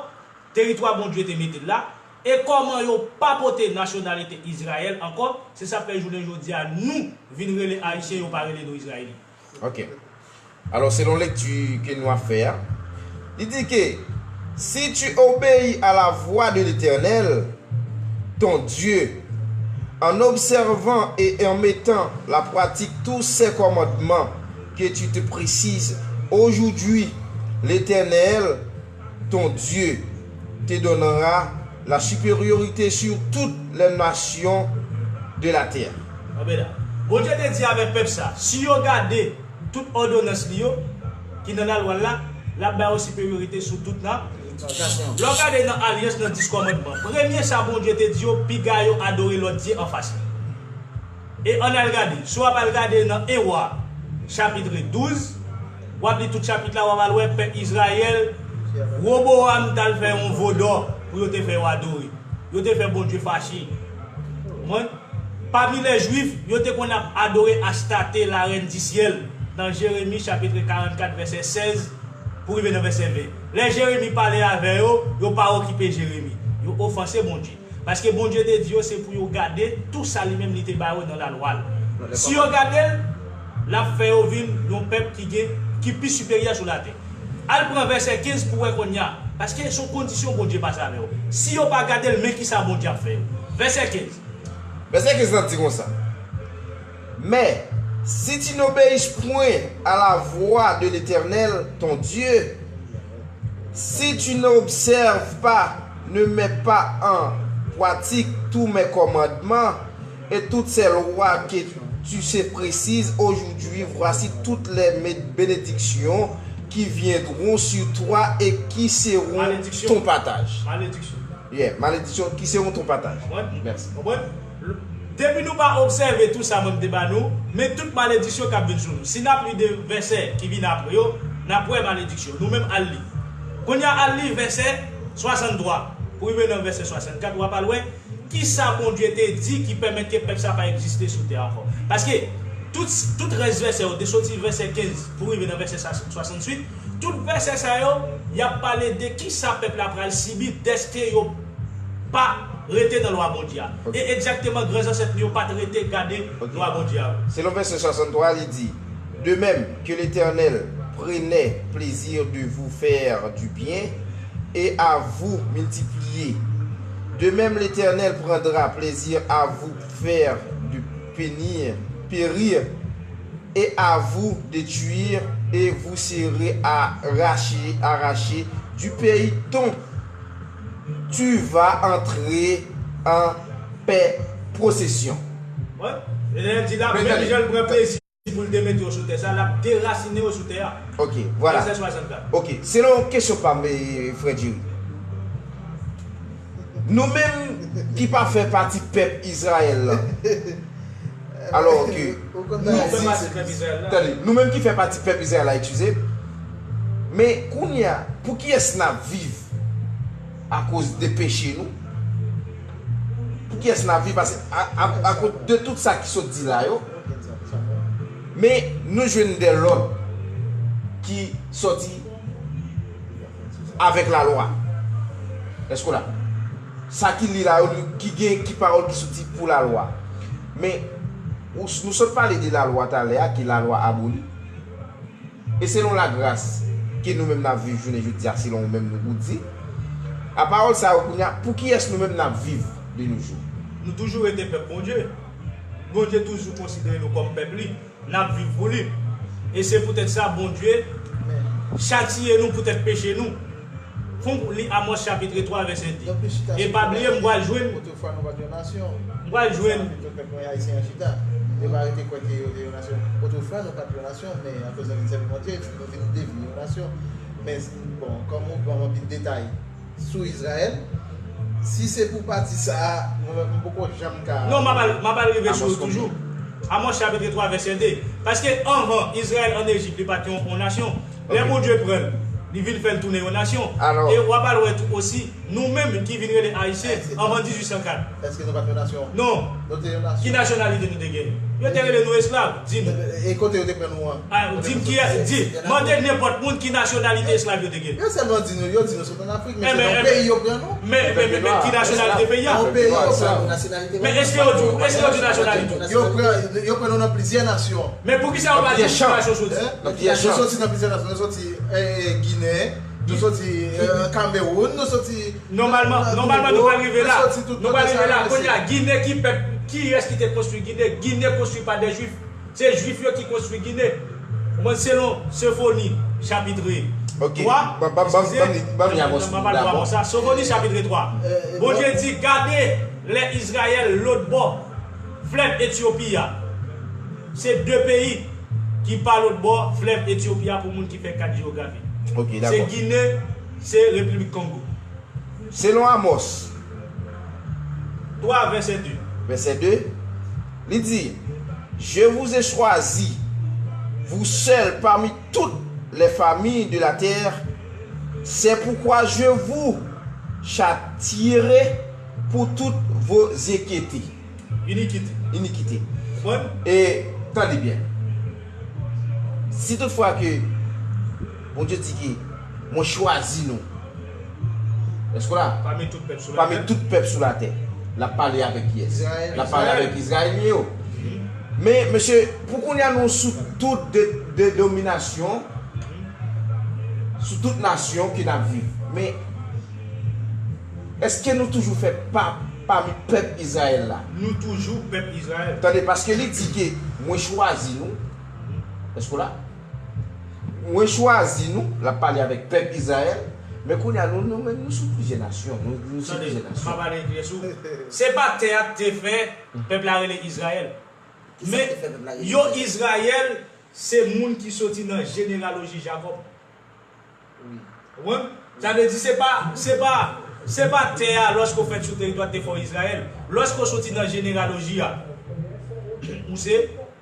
teritwa Bondye te mete l la, e kòman yo pa pote nasyonalite Izrayèl ankò. Se sa k fè jounen jodi a, nou vin rele Ayisyen, yo pa rele nou Izrayelit. Ok. Alò, selon lekti ke nou ap fè a, li di ke, si tu obéis à la voix de l'Éternel, ton Dieu, en observant et en mettant la pratique tous ses commandements que tu te précises aujourd'hui, l'Éternel, ton Dieu, te donnera la supériorité sur toutes les nations de la terre. Anben la, Bondye te di avèk pèp sa, si yo gade tout òdonans li yo, ki nan lalwa l la, l ap ba yo siperyorite sou tout na. Lè w gade nan Alyans, nan Dis Kòmandman, premye sa Bondye te di yo, piga yo adore lòt dye anfas li. E ann al gade, si w ap al gade nan en Wa, chapit douz, w ap li tout chapit la, w ap al wè pèp Izrayèl, Wobowam t al fè yon vodò pou yo te fè yo adore. Yo te fè Bondye fache. Konprann? Pami lè Jwif, yo te konn ap adore Astate, larèn di syèl, nan Jeremi chapit karannkat, vèsè sèz, pou rive nan vèsè ven. Lè Jeremi pale avè yo, yo pa okipe Jeremi. Yo ofanse Bondye. Paske Bondye te di yo se pou yo gade tou sa li menm li te ba yo nan lalwa l. Si yo gade l, l ap fè yo vin yon pèp ki gen, ki pi siperyè sou latè. Al pran vèsè kenz pou wè kounye a. Paske se yon kondisyon Bondye pase avè yo. Si yo pa gade l, men kisa Bondye ap fè yo. Vèsè kenz. Vèsè kenz lan di konsa, mais si tu n'obéis point à la voix de l'Éternel, ton Dieu, si tu n'observes pas, ne mets pas en pratique tous mes commandements et toutes ces lois que tu se précises aujourd'hui, voici toutes les mé- bénédictions qui viendront sur toi et qui seront ton partage. Malediksyon. Yeah, malediksyon qui seront ton partage. Konprann? Merci. Konprann? Depi nou pa obsève tou sa mwen te ba nou, men tout malediksyon k ap vin sou nou. Si n ap li de vèsè ki vin apre yo, n ap wè malediksyon. Nou menm al li. Kounye a al li vèsè swasanntwa pou rive nan vèsè swasannkat, w ap al wè kisa Bondye te di ki pèmèt ke pèp sa pa egziste sou tè ankò. Paske tout, tout rès vèsè yo, te soti vèsè kenz pou rive nan vèsè swasantuit, tout vèsè sa yo, y ap pale de kisa pèp la pral sibi dèske yo pa rete nan lwa Bondye a. E egzakteman, gran zansèt nou yo pa t rete gade lwa Bondye a. Selon vèsè swasanntwa, li di, de même que l'Éternel prenait plaisir de vous faire du bien, et à vous multiplier. De même, l'Éternel prendra plaisir à vous faire de pénir, périr, et à vous détruire, et vous serez arrachés, arrachés du pays dont tu vas entrer en possession. Wè, Letènèl di la, menm jan l pran plezi pou l te mete yo sou tè sa, l ap derasinen yo sou tè a. Ok, vwala. Vèsè swasannkat. Ok, selon kesyon pa m, eh, frè Jerry, nou menm ki pa fè pati pèp Izrayèl la, alò ke nou, tande, nou menm ki fè pati pèp Izrayèl la, eskize, men kounye a, pou kiyès n ap viv akoz de peche nou? Pou kiyès n ap viv? Paske a, a, akoz de tout sa ki sot di la yo, men nou jwenn de lòd ki sòti avèk lalwa. Èske w la? Sa ki li la yo, ki gen, ki pawòl ki soti pou lalwa. Men ou, nou sot pale de lalwa talè a, ki lalwa aboli. E selon lagras ke nou menm n ap viv jounen jodi a, selon ou menm nou, ou di, a pawòl sa yo kounye a, pou kiyès nou menm n ap viv de nos jours? Nou toujou rete pèp Bondye. Bondye toujou konsidere nou kòm pèp li. N ap viv pou li. E se poutèt sa Bondye chatiye nou poutèt peche nou. Fon li Amòs chapit twa vèsè de. E pa bliye m pral jwenn. Otrefois nou pa t yon nasyon. M pral jwenn. Sa fè tout pèp mwen ayisyen an chita. Yo pa rete kwè ke yo te yon nasyon. Otrefois nou pa t yon nasyon, men akoz nou vin sèvi Bondye, nou vin devni yon nasyon. Men, bon, kòm ou ban m anpil detay sou Izrayèl, si se pou pati sa a, mwen menm m poko janm ka. Non, m ap al, m ap al rive sou yo toujou. Amòs chapit twa vèsè de. Paske anvan, Izrayèl ann Ejip, li pa t yon, yon nasyon. Lè Bondye pran l, li vin fè l tounen yon nasyon. E w ap al wè tou osi, nou menm ki vin rele Ayisyen, anvan dizuit san kat. Èske nou pa t yon nasyon? Non. Nou te yon nasyon. Ki nasyonalite nou te gen? Yo te rele nou esklav, di m. E kote yo te pran nou an? A, di m ki, di, mande nenpòt moun ki nasyonalite esklav yo te gen. Yo sèlman di nou, yo di nou sot ann Afrik, men se nan yon peyi yo pran nou. Men, men, men, men ki nasyonalite peyi a? Nan yon peyi yo pran nou, nasyonalite. Men èske yo di, èske yo di nasyonalite? Yo pran, yo pran nou nan plizyè nasyon. Men poukisa yo pa di ki nasyon soti? Nan plizyè nasyon. Nou soti nan plizyè nasyon, nou soti, eh, Ginen, nou soti, eh, Kamewoun, nou soti. Nòmalman, nòmalman nou pral rive la. Nou pral rive la. Kounye a, Ginen ki pèp, kiyès ki te konstwi Ginen? Ginen konstwi pa de Jwif. Se Jwif yo ki konstwi Ginen. Ou konprann, selon Sofoni, chapit twa. Ok. Ban, ban, ban, ban li, ban li avanse. Sofoni, chapit twa. Bondye di, gade, lè Izrayèl lòt bò. Flèv Etyopi a. Se de peyi ki pa lòt bò flèv Etyopi a pou moun ki fè kat jewografi. Ok, se dakò. Ginen, se Repiblik Kongo. Selon Amòs twa, vèsè de. Vèsè de, li di, Je vous ai choisi, vous seuls parmi toutes les familles de la terre, c'est pourquoi je vous châtierai pour toutes vos iniquités. Inikite. Inikite. Konprann? E tande byen. Si toutfwa ke Bondye di ke mwen chwazi nou, èske w la? Pami tout pèp sou latè. Pami tout pèp sou latè. L ap pale avèk kiyès? Izrayèl. L ap pale avèk Izrayelyen yo. Men, mesye, pou kounye a nou sou tout de, denominasyon, sou tout nasyon ke n ap viv. Men, èske nou toujou fè pa, pami pèp Izrayèl la? Nou toujou pèp Izrayèl. Tande, paske li di ke mwen chwazi nou. Èske w la? Mwen chwazi nou, l ap pale avèk pèp Izrayèl, men kounye a nou, nou menm, nou sou plizyè nasyon, nou, nou sou plizyè nasyon. Tande, m ap pale Grès ou. Se pa tè a k te fè pèp la rele Izrayèl. Men yo, Izrayèl, se moun ki soti nan jeneyaloji Jakòb. Wi. Ou konprann? Sa vle di, se pa, se pa, se pa tè a, lòske w fèt sou teritwa, te fè w Izrayèl. Lòske w soti nan jeneyaloji a, ou se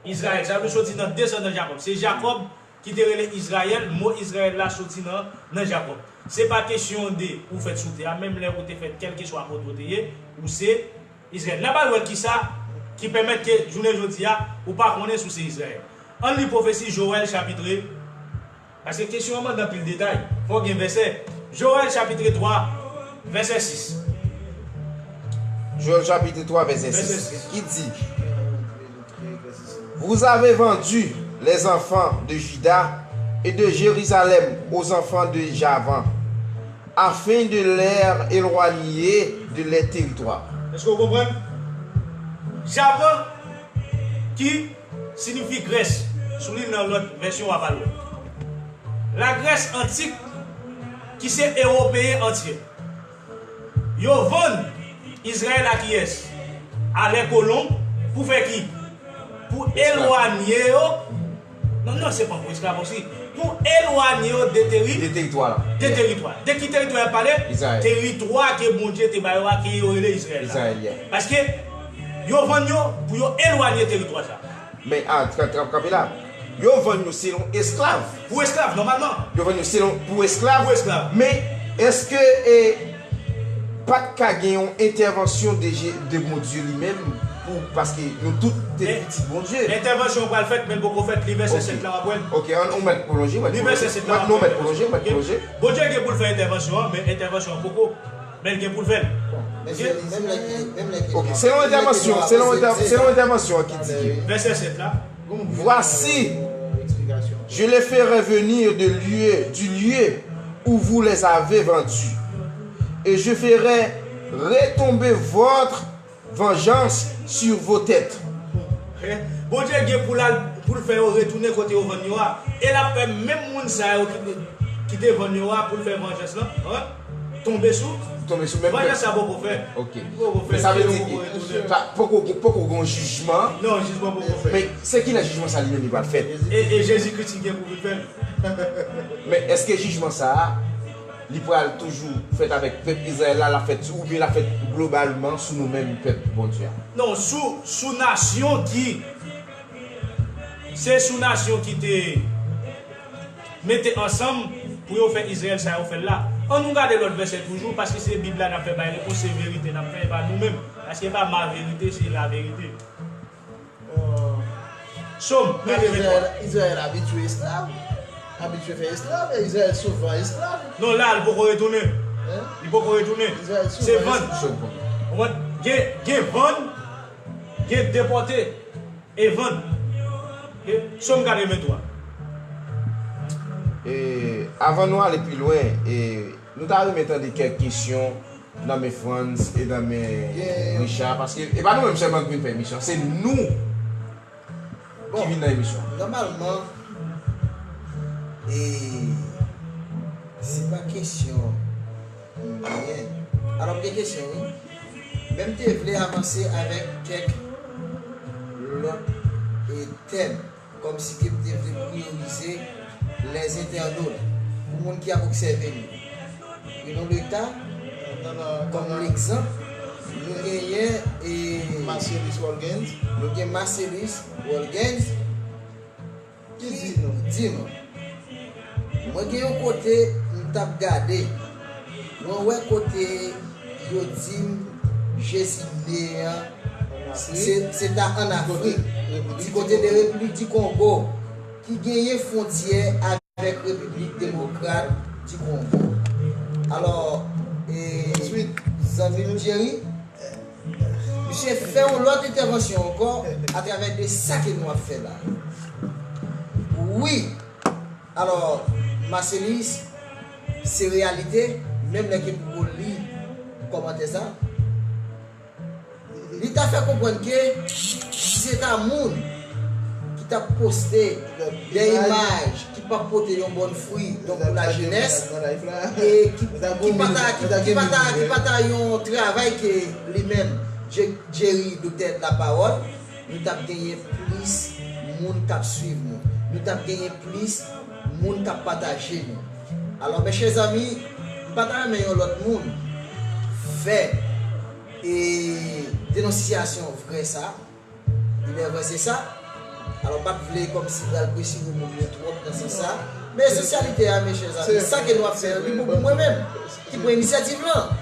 Izrayèl. Sa vle soti nan desandan Jakòb. Se Jakòb ki te rele Izrayèl, mo Izrayèl la soti nan, nan Jakòb. Se pa kesyon de ou fèt sou tè a, menm lè ou te fèt kèlkeswa kote ou te ye, ou se Izrayèl. N a pral wè kisa ki pèmèt ke jounen jodi a, ou pa konnen si w se Izrayèl. Ann li pwofesi Jowèl chapit, paske kesyon an mande anpil detay. Fò w gen vèsè. Jowèl chapit twa, vèsè sis. Jowèl chapit twa, vèsè sis, ki di, Vous avez vendu les enfants de Juda et de Jérusalem aux enfants de Javan, afin de les éloigner de leur territoire. Èske w konprann? Javan, ki siyifi Grès, sou li nan lòt vèsyon w ap al wè. Lagrès antik, ki se Ewopeyen antye. Yo vann Izrayèl a kiyès? A lè kolon. Pou fè ki? Pou elwanye yo. Non, non, se pa pou esklav osi. Pou elwanye yo de teri-, de teritwa la. De teritwa. De ki teritwa y ap pale? Izrayèl. Teritwa ke Bondye te ba yo a, ke yo rele Izrayèl la. Izrayèl, yeah. Paske yo vann yo pou yo elwanye teritwa sa. Men, a, tra-, tra-, kanpe la. Yo vann yo selon esklav. Pou esklav, nòmalman. Yo vann yo selon, pou esklav. Pou esklav. Men, èske, e, pa t ka gen yon entèvansyon de Je-, de Bondye li menm, pou, paske nou tout te pitit Bondye? Entèvansyon pral fèt, men l poko fèt, li vèsè sèt la w ap wè l. Ok, ann, ou mèt pwolonje, ou mèt pwolonje. Li vèsè sèt la w ap wè l. Ou mèt pwolonje, ou mèt pwolonje. Bondye gen pou l fè entèvansyon an, men entèvansyon an poko. Men l gen pou l fè l. Ok? Menm lè ki, menm lè ki. Ok, selon entèvansyon, selon entè-, selon entèvansyon an ki di ke, vèsè sèt la, Voici, je les ferai venir de lieu, du lieu où vous les avez vendus, et je ferai retomber votre vengeance sur vos têtes. Bondye gen pou l al, pou l fè yo retounen kote yo vann yo a. E l ap fè menm moun sa yo ki te, ki te vann yo a pou l fè vanjans lan, an, tonbe sou. Tonbe sou menm pèp. Vanjans sa poko fèt. Ok. Poko fèt. Men sa vle di ke poko gen, poko gen yon jijman. Non, jijman poko fèt. Men se kilè jijman sa li menm li pral fèt? E, e Jezi Kris ki gen pou vin fè l. Men èske jijman sa a, li pral toujou fèt avèk pèp Izrayèl la, l ap fèt sou, oubyen l ap fèt globalman sou nou menm pèp Bondye a? Non, sou, sou nasyon ki, se sou nasyon ki te mete ansanm pou yo fè Izrayèl sa yo fè l la. Ann nou gade lòt vèsè toujou, paske se Bib la n ap fè bay repons, se verite n ap fè, e pa nou menm. Paske e pa ma verite, se la verite. Sòm, men Izrayèl, Izrayèl abitye esklav. Abitye fè esklav, e Izrayèl souvan esklav. Non, la, li poko retounen. Hein? Li poko retounen. Izrayèl souvan esklav. Se vann. Ou konprann? Gen, gen vann, gen depòte, e vann. Ok? Sòm katrevenntwa. E, avan nou ale pi lwen, e, nou ta renmen tande kèk kesyon nan men Frantz e nan men Richard, paske e pa nou menm sèlman ki vin fè emisyon, se nou ki vin nan emisyon. Bon, nòmalman, e, se pa kesyon m genyen. Alò, m gen kesyon, wi. Men m te vle avanse avèk kèk lòt e tèm, kòmsi ke m te vle priyorize lèzentènot pou moun ki ap obsève nou. Prenons le cas, kòm legzanp, nou genyen e Marcellus Walgens. Nou gen Marcellus Walgens ki di nou, di nou, mwen gen yon kote m t ap gade, mwen wè kote yo di m Jezi ne an, se, se ta ann Afrik, di kote de Repiblik di Kongo, ki genyen fwontyè avèk Repiblik Demokrat di Kongo. Alò, e, zanmi m Jerry, misye fè yon lòt entèvansyon ankò atravè de sa ke nou ap fè la. Wi, alò, Marcellus, se reyalite, menm lè ke m poko li kòmantè sa, li ta fè konprann ke si se ta moun ki t ap poste de imaj ki p ap pote yon bòn fwi, donk pou lajenès, e ki, ki pa ta, ki, ki pa ta, ki pa ta yon travay ke li menm, Jerry, Doktè Lapawòl, nou t ap genyen plis moun k ap swiv nou. Nou t ap genyen plis moun k ap pataje nou. Alò, mes chers amis, m pa ta renmen yon lòt moun fè e denonsiyasyon vrè sa, li lè vrè se sa. Alò, m pa t vle kòmsi pral presire moun yo twòp nan sans sa. Men esansyalite a, mes chers amis, sa ke nou ap fè, li bon pou mwen menm, ki pran inisyativ lan.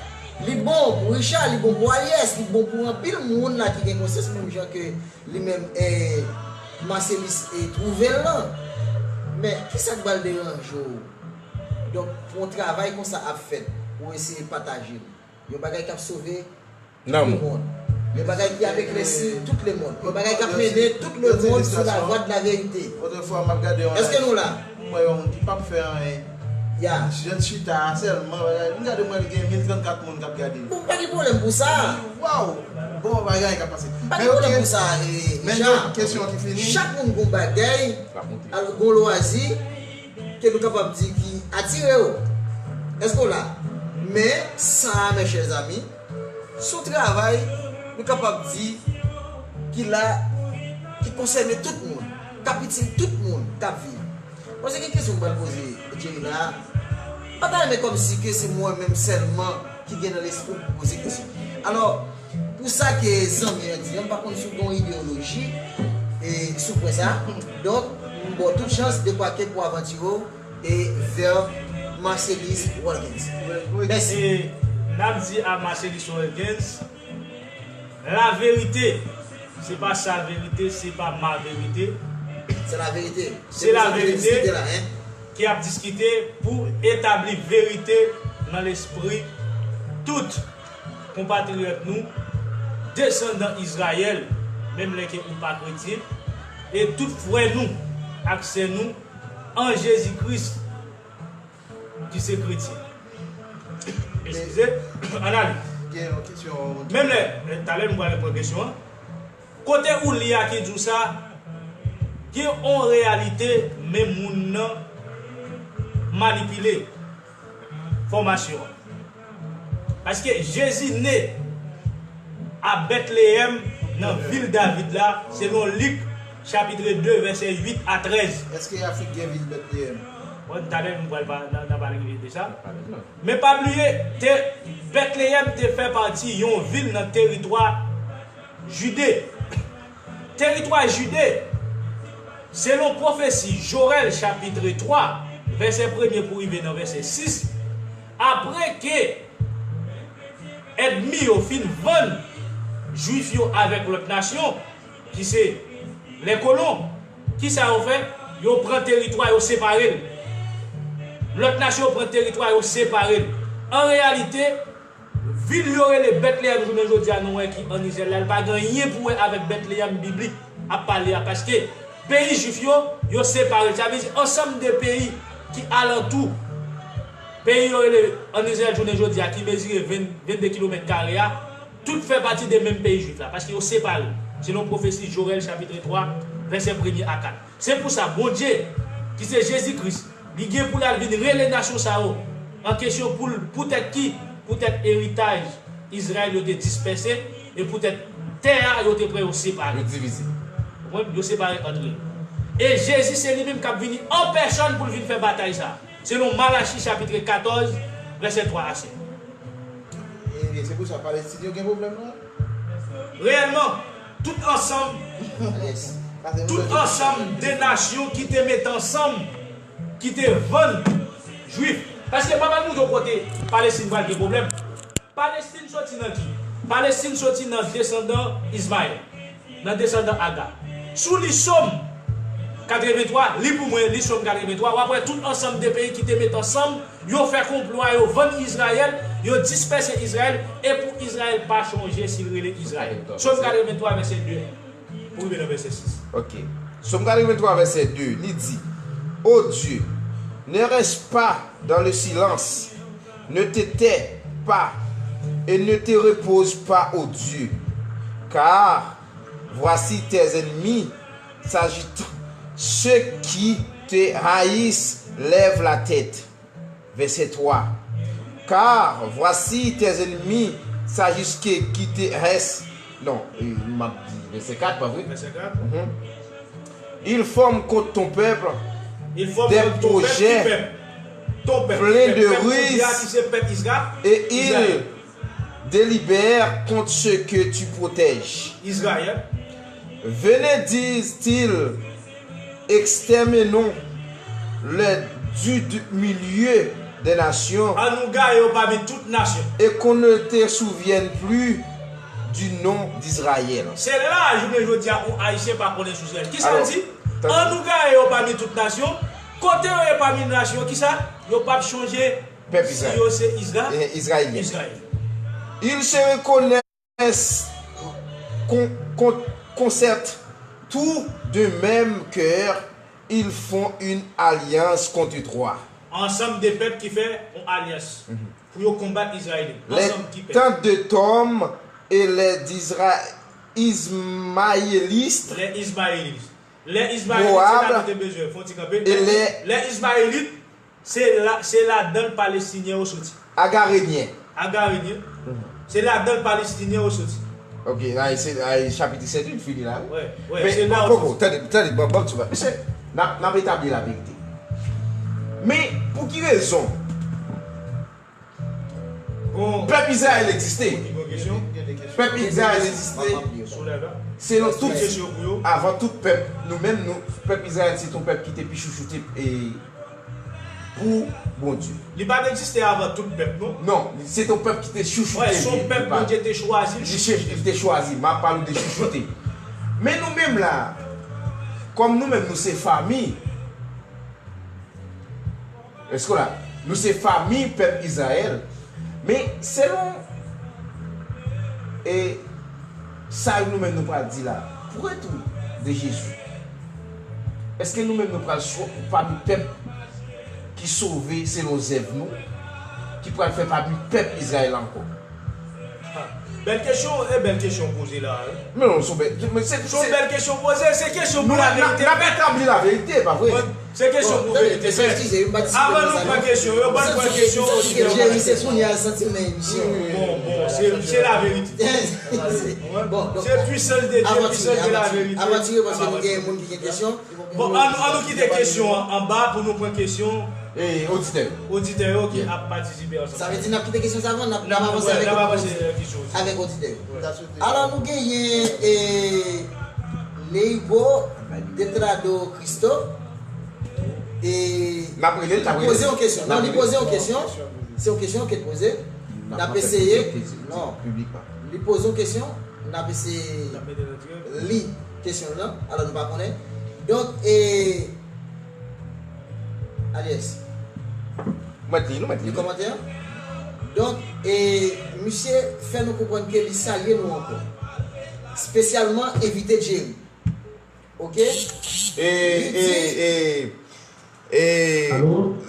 Li bon pou Richard, li bon pou Aliès, li bon pou anpil moun la ki gen konsyans, menm jan ke li menm, e, Marcellus, e, twouve l lan. Men, kisa k pral deranje w? Donk, pou yon travay konsa ap fèt, ou eseye pataje l. Yon bagay k ap sove tout lemonn. Yon bagay ki ap eklèsi tout lemonn. Yon bagay k ap mennen tout lemonn sou lavwa de la verite. Èske nou la? M wè yon moun ki p ap fè anyen. Ya. Jèn chita a sèlman, bagay. M gade, m wè li gen mil trannkat moun k ap gade l. Bon, pa gen pwoblèm pou sa. Waw! Bon bagay k ap pase. Pa gen pwoblèm pou sa, e, Richard. Men kesyon ki fini. Chak moun gon bagay, al gon lwazi ke nou kapab di ki atire w. Èske w la? Men sa, mes chers amis, se yon travay nou kapab di ki la, ki konsène tout moun, k ap itil tout moun k ap viv. Paske gen kesyon m pral poze Jerry la, m pa ta renmen kòmsi ke se mwen menm sèlman ki gen nan lespri m pou poze kesyon. Alò, pou sa ke zanmi an di an, m pa konn si w gen yon ideyoloji, e, sou pwen sa. Donk, m ba w tout chans, de kwa ke pou avantire w, e, vè Marcellus Walgens. Mèsi. E, n ap di a Marcellus Walgens, la vérité, se pa sa verite, se pa ma verite. Se la verite. Se la verite ki ap diskite pou etabli verite nan lespri tout konpatriyòt nou, desandan Izrayèl, menm lè ke ou pa kretyen, e tout frè nou ak sè nou an Jezi Kris ki se kretyen. Eskize, ann ale. Gen yon kesyon. Menm lè, talè nou pral pran kesyon an. Kote ou li a ki di w sa, gen yon reyalite men moun nan manipile fòmasyon an. Paske Jezi ne a Bètleyèm nan vil David la, selon Lik, chapit de, vèsè uit a trèz. Èske Afrik gen vil Bètleyèm? Bon, talè nou pral pa-, n a, n a pale de sa. Men pa bliye, te, Bètleyèm te fè pati yon vil nan teritwa Jide. Teritwa Jide, selon pwofesi Jowèl chapit twa, vèsè premye pou rive nan vèsè sis, apre ke ènmi yo fin vann Jwif yo avèk lòt nasyon, ki se lè kolon, kisa yo fè? Yo pran teritwa, yo separe l. Lòt nasyon yo pran teritwa, yo separe l. An reyalite, vil yo rele Bètleyèm jounen jodi a, nou wè ki ann Izrayèl la, li pa gen anyen pou wè avèk Bètleyèm biblik ap pale a, paske peyi Jwif yo, yo separe l. Sa vle di, ansanm de peyi ki alantou peyi yo rele ann Izrayèl jounen jodi a, ki mezire ven, vennde kilomèt kare a, tout fè pati de menm peyi Jwif la, paske yo separe, selon pwofesi Jowèl chapit twa, vèsè premye a kat. Se pou sa, Bondye, ki se Jezi Kris, li gen pou l al vin rele nasyon sa yo an kesyon pou l, poutèt ki, poutèt eritaj Izrayèl yo te dispèse, e poutèt tè a yo te pran yo separe. Yo divize. Mwen, yo separe ant yo. E Jezi se li menm k ap vini an pèsòn pou l vin fè batay sa a. Selon Malachi chapit katòz, vèsè twa a sèt. Ebyen, se pou sa Palestin yo gen pwoblèm nan. Reyèlman, tout ansanm, Yes. tout ansanm de nasyon ki te met ansanm, ki te vann Jwif. Paske m ap al montre w kote Palestin pral gen pwoblèm. Palestin soti nan ki? Palestin soti nan desandan Izmayèl, nan desandan Aga. Si w li Sòm katrevenntwa, li pou mwen, li Sòm katrevenntwa, w ap wè tout ansanm de peyi ki te met ansanm, yo fè konplo a, yo vann Izrayèl, yo dispèse Izrayèl, e pou Izrayèl pa chonje si l rele Izrayèl. Sòm katrevenntwa, vèsè de, pou rive nan vèsè sis. Ok. Sòm katrevenntwa, vèsè de, li di, Ô Dieu, ne reste pas dans le silence, ne te tais pas et ne te repose pas, ô Dieu, car voici tes ennemis s'agitent, ceux qui te haïssent lèvent la tête. Vèsè twa. Car voici tes ennemis s'agitent, ceux qui te haïssent. Non, e, m ap di vèsè kat, pa vre? Vèsè kat. Mhm. Ils forment contre ton peuple Il faut des que ton peuple qui projets peuple. Ton peuple. pleins de Peuple ruses Judéa qui c'est peuple Isra-, et ils Israël. délibèrent contre ceux que tu protèges. Israël. Venez, disent-ils, exterminons-les du, du milieu des nations An nou gaye yo pami tout nasyon. et qu'on ne te souvienne plus du nom d'Israël. Se la jounen jodi a yon Ayisyen pa konnen sou Izrayèl. Kisa l Alors, di? tande. An nou gaye yo pami tout nasyon. Kote yo ye pami nasyon? Kisa? Yo p ap chonje Pèp si Izrayèl. Yo se Izra. Eh, Israélien. Izrayèl. Ils se reconnaissent con, con, concert tout de même cœur, ils font une alliance contre toi. Ansanm de pèp ki fè yon alyans pou yo konbat Izrayèl. Les Ansanm ki pèp. Tentes de Tom et les d'Isra-, Ismaélites, Lè Izmayelit. Lè Izmayelit, Moab, se la nou te bezwen fè yon ti kanpe. e lè Lè Izmayelit, se la, se ladan l Palestinyen yo soti. Agaréniens. Agarényen, se ladan l Palestinyen yo soti. Ok, la, se, la, chapit sèt wi, fini la, wi. Wè, wè, Men, se la bon, yo bon, bon, tande, tande, bon, bon, ti pa. Mesye, n ap, n ap etabli laverite. Men, pou ki rezon Bon, pèp Izrayèl egziste? Bon kesyon. Pèp Izrayèl egziste Sou lèv la. Selon tout, Kesyon pou yo. Avan tout pèp, nou menm, nou, pèp Izrayèl se t on pèp ki te pi chouchoute e pou Bondye. Li pa t egziste avan tout pèp, non? Non, se t on pèp ki te chouchoute. Wè, se yon pèp Bondye te chwazi. Li chèche, li te chwazi, m ap pale w de chouchoute. Men nou menm la, kòm nou menm nou se fami, èske w la? Nou se fami pèp Izrayèl. Men selon e sa nou menm nou pral di la, pou retou de Jezi, èske nou menm nou pral sou pami pèp ki sove selon zèv nou, ki pral fè pami pèp Izrayèl ankò? Bèl kesyon, e bèl kesyon poze la. Men non, se yon bèl, men se, Se yon bèl kesyon poze, se kesyon pou laverite. N ap etabli laverite, pa vre? Se kesyon pou verite. Avan nou pran kesyon yo, ban pran kesyon. Jerry se kounye a santi men emisyon. Bon, bon, se, se laverite. Bon, donk, Se pwisans de Dye, avan pwisans tire, de avan tire, laverite. avan tire, paske nou gen moun ki gen kesyon. Bon, an nou, an nou kite kesyon an anba pou nou pran kesyon E oditè yo. Oditè yo ki ap patisipe ansanm. Sa vle di n ap kite kesyon sa avan, n ap, n N ap ap, avanse wè, avèk n ap avanse avèk kesyon. Avèk oditè yo. Alò, nou genyen e, Leibo Detrado Cristo. E N ap rele l, n ap li rele poze l. yon kesyon. Non, li poze yon kesyon. Se yon kesyon ke l poze. N ap eseye. Non. Li poze yon kesyon. N ap eseye li kesyon lan. Alò, nou pa konnen. Donk, e, Alyès. Mwen li, nou mwen li. Li kòmante an. Donk, e, misye fè nou konprann ke li salye nou ankò. Espesyalman envite Jerry. Ok? E, e, e, e,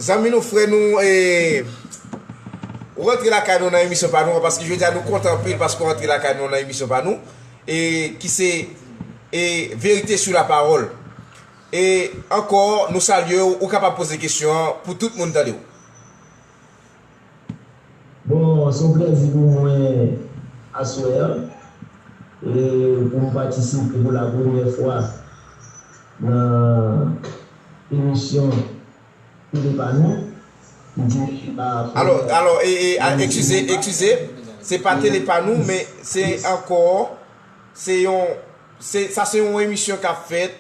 zanmi nou, frè nou, e, ou rantre lakay nou nan emisyon pa nou, paske jodi a nou kontan anpil paske ou rantre lakay nou nan emisyon pa nou, e, ki se, e, Vérité sur la parole. E ankò, nou salye w, ou kapab poze kesyon an pou tout moun tande w. Bon, se yon plèzi pou mwen aswè a, e pou m patisipe pou la premyè fwa nan emisyon Tele pa nou, li di pa Alò, alò, e, e, a, eskize, eskize, se pa Tele pa nou, men se ankò, se yon, se, sa se yon emisyon k ap fèt,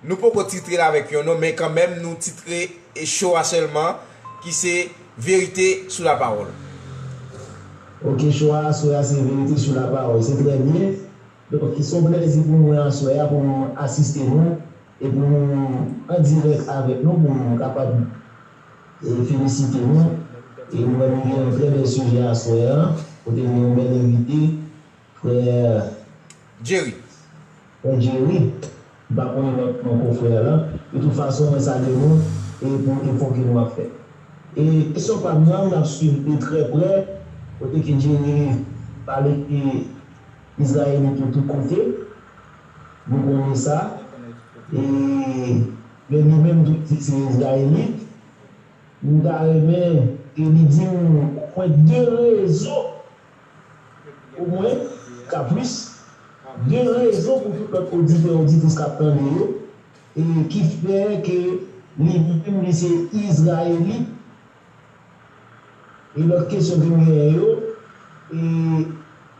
nou poko titre l avèk yon non, men kanmenm nou titre e show a sèlman, ki se Verite sou la pawòl. Ok, show a aswè a se Verite sou la pawòl, se trè byen. Donk, se yon plèzi pou mwen aswè a pou m asiste nou e pou m an dirèk avèk nou pou m kapab e, felisite nou. E m wè nou gen yon trè bèl sijè aswè a, kote nou gen yon bèl envite, frè Jerry. Frè Jerry. M pa konnen lòt non konfrè a la. De tout fason, mwen salye nou e pou efò ke nou ap fè. E kesyon pa m nan, m ap swiv de trè prè, kote ke Jerry pale ke Izrayelit yo tout kote. Nou konnen sa. E, men li menm tou di se Izrayelit. M ta renmen ke li di m omwen de rezon, omwen, ka plis, de rezon pou tout lòt oditè, oditris k ap tande yo, e ki fè ke li menm li se Izrayelit. E lòt kesyon ke m genyen yo, e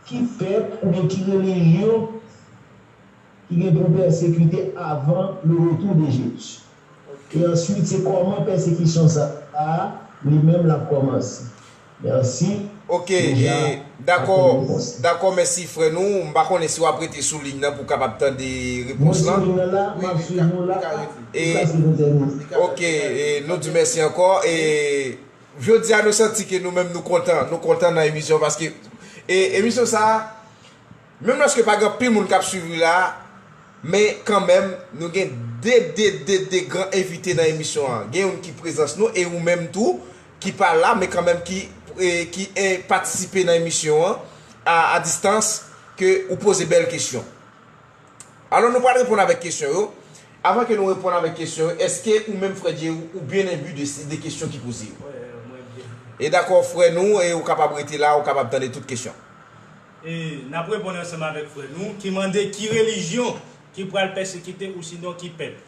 ki pèp oubyen ki relijyon ki gen pou pèsekite avan le retour de Jésus? E answit, se kòman pèsekisyon sa a li menm l ap kòmanse? Mèsi. Ok, e, dakò, dakò, mèsi frè nou. M pa konnen si w ap rete sou liy nan pou w kapab tande repons lan. Mwen sou liy nan la, m ap swiv nou la. E, ok, e, nou di mèsi ankò. E, jodi a nou santi ke nou menm nou kontan, nou kontan nan emisyon paske, e, emisyon sa a, menm lòske pa gen anpil moun k ap swiv li la, men kanmenm, nou gen de, de, de, de gran envite nan emisyon an. Gen youn ki prezans nou, e ou menm tou, ki pa la, men kanmenm ki, e, ki e, patisipe nan emisyon an, a, a distans, ke ou poze bèl kesyon. Alò, nou pral reponn avèk kesyon yo. Avan ke nou reponn avèk kesyon yo, èske ou menm, frè Jerry, ou byen enbi de, de kesyon ki poze yo? E dakò, frè nou, e ou kapab rete la, ou kapab tande tout kesyon. E n ap reponn ansanm avèk frè nou ki mande ki relijyon ki pral pèsekite ou sinon ki pèp.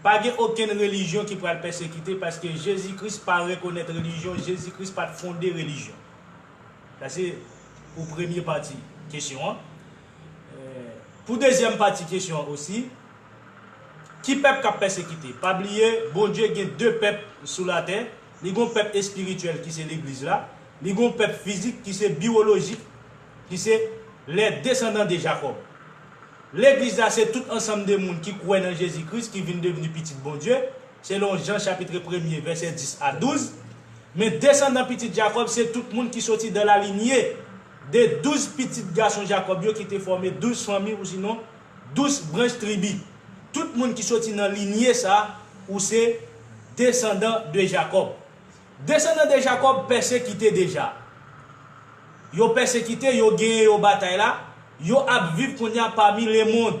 Pa gen okenn relijyon ki pral pèsekite paske Jezi Kris pa rekonèt relijyon, Jezi Kris pa t fonde relijyon. Sa se pou premye pati kesyon an. E, pou dezyèm pati kesyon an osi, ki pèp k ap pèsekite? Pa bliye, Bondye gen de pèp sou latè. Li gen yon pèp espirityèl ki se legliz la. Li gen yon pèp fizik ki se biyolojik, ki se les descendants de Jacob. Legliz la se tout ansanm de moun ki kwè nan Jezi Kris ki vin devni pitit Bondye, selon Jan chapit premye, vèsè dis a douz. Men desandan pitit Jakòb se tout moun ki soti dans la lignée de douz pitit gason Jakòb yo ki te fòme douz fanmi ou sinon douz branch tribi. Tout moun ki soti nan linye sa ou se desandan de Jakòb. Desandan de Jakòb pèsekite deja. Yo pèsekite, yo genyen yo batay la, yo ap viv kounye a pami lemonn.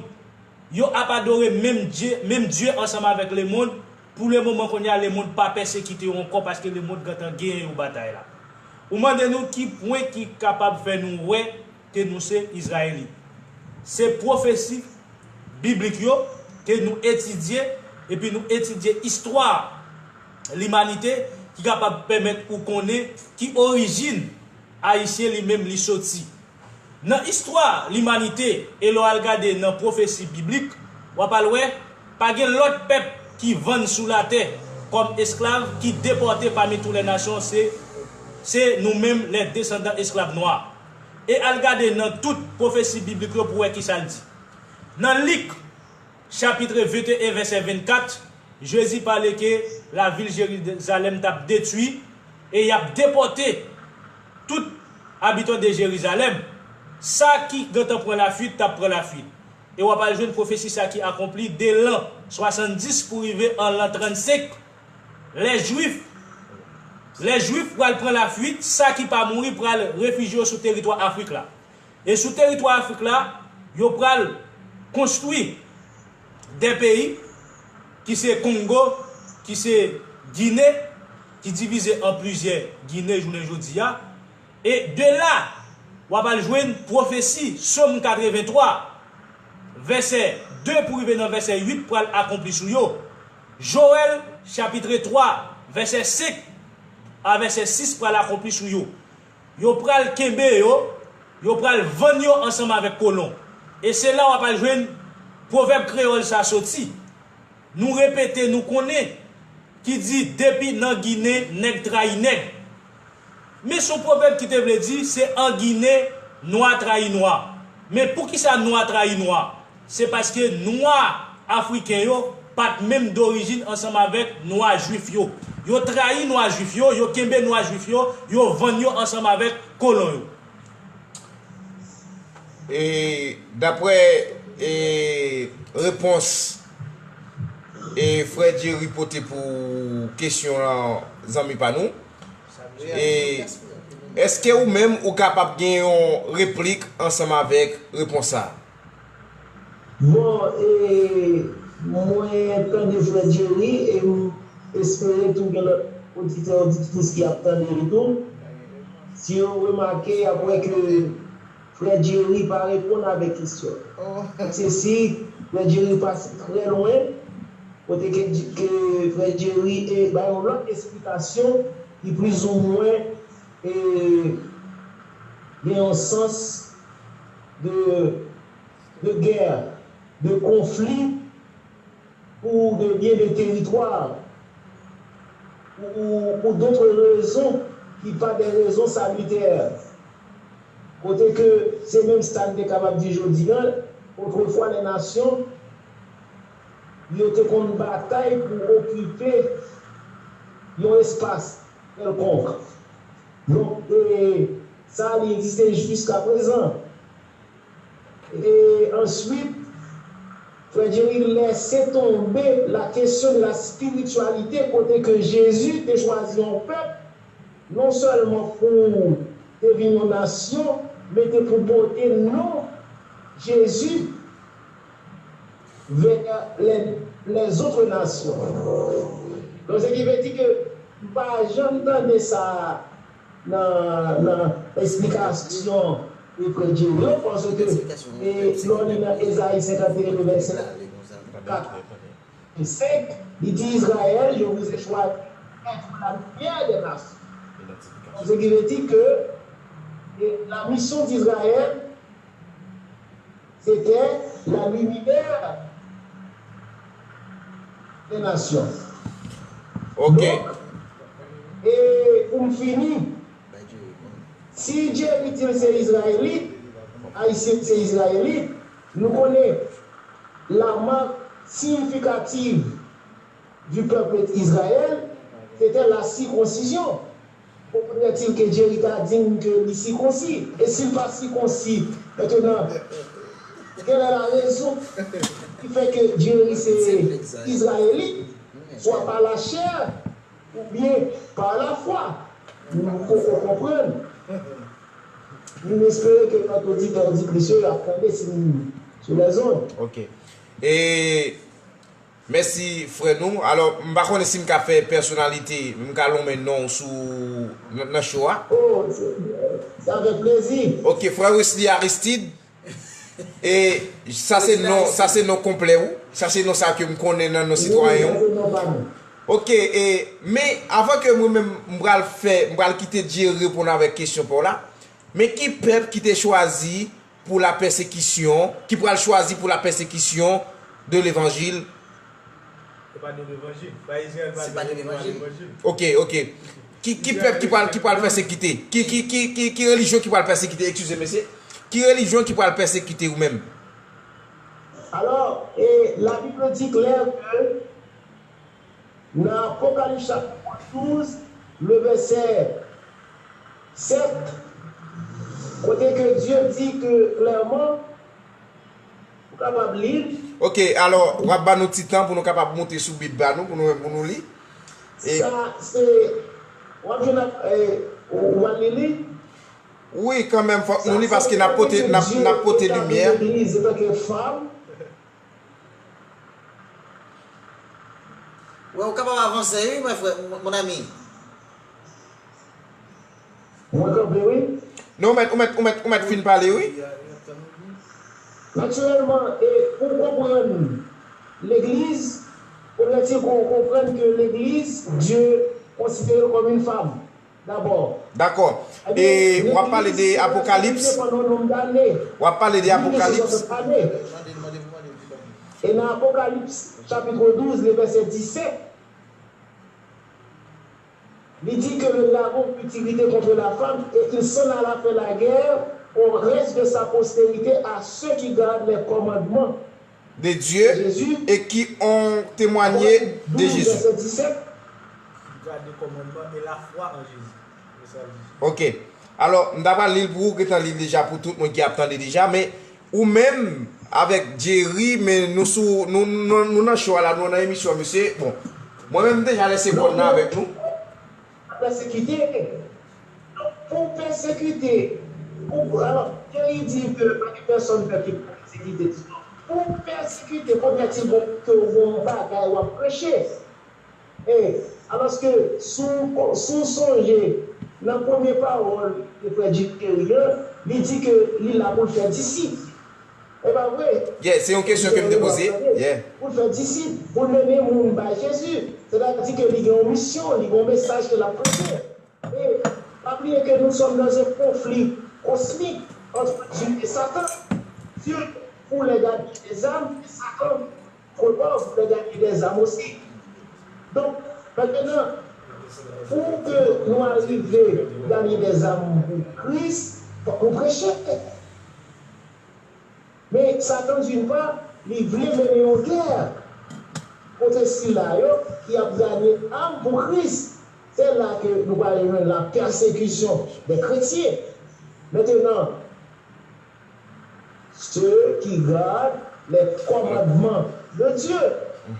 Yo ap adore menm Dye, menm Dye ansanm avèk lemonn. Pou lemoman kounye a, lemonn pa pèsekite yo ankò paske lemonn gentan genyen yo batay la. Ou mande nou ki pwen ki kapab fè nou wè ke nou se Izrayelit. Se pwofesi biblik yo ke nou etidye, epi nou etidye istwa limanite ki kapab pèmèt ou konnen ki orijin Ayisyen li menm li soti. Nan istwa limanite, e lè w al gade nan pwofesi biblik, w ap al wè, pa gen lòt pèp ki vann sou latè kòm esklav, ki depòte pami tout lè nasyon, se, se nou menm lè desandan esklav nwa. E al gade nan tout pwofesi biblik yo pou w wè kisa l di. Nan Lik, chapit venteyen, vèsè vennkat, Jezi pale ke lavil Jerizalèm t ap detwi e y ap depòte tout abitan de Jerizalèm. Sa ki gentan pran lafuit, t ap pran lafuit. E w ap al jwenn pwofesi sa ki akonpli de lan swasanndis pou rive an lan trannsenk. Lè Jwif, lè Jwif pral pran lafuit, sa ki pa mouri pral refijye yo sou teritwa Afrik la. E sou teritwa Afrik la, yo pral konstwi de peyi ki se Kongo, ki se Gine, ki divize an plizyè Gine jounen jodi a. E de la, w ap al jwenn pwofesi Sòm katrevenntwa, vèsè de pou rive nan vèsè uit pral akonpli sou yo. Jowèl, chapit twa, vèsè senk a vèsè sis pral akonpli sou yo. Yo pral kenbe yo, yo pral vann yo ansanm avèk kolon. E se la w ap al jwenn pwovèb kreyòl sa soti. Nou repete, nou konnen, ki di depi nan Ginen, nèg trayi nèg. Men se yon pwovèb ki te vle di se an Ginen, nwa trayi nwa. Men poukisa nwa trayi nwa? Se paske nwa afriken yo pa t menm dorijin ansanm avèk nwa jwif yo. Yo trayi nwa jwif yo, yo kenbe nwa jwif yo, yo vann yo ansanm avèk kolon yo. E daprè e repons e frè Jerry pote pou kesyon an zanmi pa nou, e èske ou menm ou kapab gen yon replik ansanm avèk repons sa a? Bon, e mwen tande frè Jerry e m espere tou gen lòt oditè oditris ki ap tande li tou. Si yo remake, y ap wè ke frè Jerry pa reponn avèk kesyon. Se si frè Jerry pase trè lwen, kote ke, ke frè Jerry e bay yon lòt esplikasyon ki plizoumwen e gen yon sans de, de gè, de konfli, ou de byen de teritwa, ou, ou, ou dotre rezon ki pa de rezon salitè. Kote ke se menm sa n te kapab di jodi a, otrefwa lè nasyon yo te konn batay pou okipe yon espas kèlkonk. Donk, e, sa li egziste jiskaprezan. E answit, frè Jerry lèse tonbe la question de la spiritualité kote ke Jezi te chwazi yon pèp non sèlman pou te vin yon nasyon, men te pou pote non Jezi vers les, les autres nations. Donk, se ki vle di ke m pa janm tande sa nan, nan esplikasyon e prèt Jerry yo, paske e, lè w li nan Ezayi senkanteyen, vèsè kat e senk, li di Izrayèl, je vous ai choisi pour être la lumière des nations. Donk, se ki vle di ke e, la mission d'Israël, c'était la lumière des nations. Ok. Donk, e pou m fini, si Jerry di l se Izrayelit, Ayisyen se Izrayelit, nou konnen la marque significative du peuple d'Israël, c'était la circoncision. Faudrait-il que Jerry ta di m ke li sikonsi? E si l pa sikonsi, maintenant, quelle est la raison qui fait que Jerry se Izrayelit, soit par la chair ou bien par la foi? Nou poko konprann. M espere ke lòt oditè, oditris yo ap tande si nou sou lèzond. Ok. E Mèsi frè nou. Alò, m pa konnen si m ka fè pèsonalite, m ka lonmen non w sou nan, nan show a. Oh, se avèk plezi. Ok, frè Wesley Aristide. E sa se non, sa se non konplè ou. Sa se non sa ke m konnen nan non sitwayen ou. Ok, e men avan ke mwen menm m pral fè, m pral kite Jerry reponn avèk kesyon pa w la. Men ki pèp ki te chwazi pou la pèsekisyon, ki pral chwazi pou la pèsekisyon de levanjil? Se pa de levanjil. Ba Izrayèl pa de levanjil. Ok, ok. Ki, ki pèp ki pral, ki pral pèsekite? Ki, ki, ki, ki, ki relijyon ki pral pèsekite? Eskize, mesye. Ki relijyon ki pral pèsekite ou menm? Alors, et la Bible dit clair que Nan Apocalypse chapitre douze, le verset sept, kote ke Dye di ke klèman, ou kapab li l. Ok, alò, w ap ban nou ti tan pou nou kapab moute sou Bib ba nou, pou nou menm pou nou li. E sa, se, w ap jwenn, e, ou, ou va li li. Wi, kanmenm, fòk nou li, paske n ap pote, n ap, n ap pote limyè. Legliz, etanke fanm, Wi, ou kapab avanse wi, mwen frè, mon ami. Mwen kanpe wi. Non, ou mèt, ou mèt, ou mèt, ou mèt fin pale wi. Natirèlman, e pou w konprann legliz, fodre ti ke w konprann ke legliz, Dye konsidere l kòm yon fanm, dabò. Dakò. E w ap pale de Apokalips. W ap pale de Apokalips. E nan Apokalips, chapit douz, le vèsè disèt, li di que le dragon fut irrité contre la femme et il s'en alla faire la guerre au reste de sa postérité, à ceux qui gardent les commandements de Dieu et qui ont témoigné de Jésus. Gade kòmandman e lafwa an Jezi. Se sa l di. Ok. Alò, m ta pral li l pou ou, gentan li l deja pou tout moun ki ap tande deja, men ou menm, avèk Jerry, men nou sou, nou, nou, nou nan show a la, nou nan emisyon, mesye. Bon, mwen menm m deja lese kòd nan avèk nou. Pèsekite. Pou pèsekite, pou, alò, Jerry di ke pa gen pèsonn pèp ki pa pèsekite. Pou pèsekite, pou pèsekite, pou pèsekite, pou pèsekite, pou pèsekite, E, alòske, si w, si w sonje, nan premye pawòl ke frè Jerry an, li di ke li la pou l fè disip. E pa vre? Yeah, se yon kesyon ke m te poze. Yeah. Pou l fè disip, pou l mennen moun bay Jezi. Sètadi ke li gen yon misyon, li gen yon mesaj ke l ap preche. E pa bliye ke nous sommes dans un conflit cosmique entre Dieu et Satan. Dieu voulait gagner les âmes, et Satan Kolbò, fè ganye dèzam osi. Donk, mentnan, pou ke nou arive ganye dèzam pou Kris, fòk nou preche. Men Satan, d'une part, li vle mennen yon gè kote sila yo ki ap ganye am pou Kris. Se la ke nou pral jwenn la pèsekisyon dè kretyen. Mentnan, ceux qui gardent les commandements de Dieu.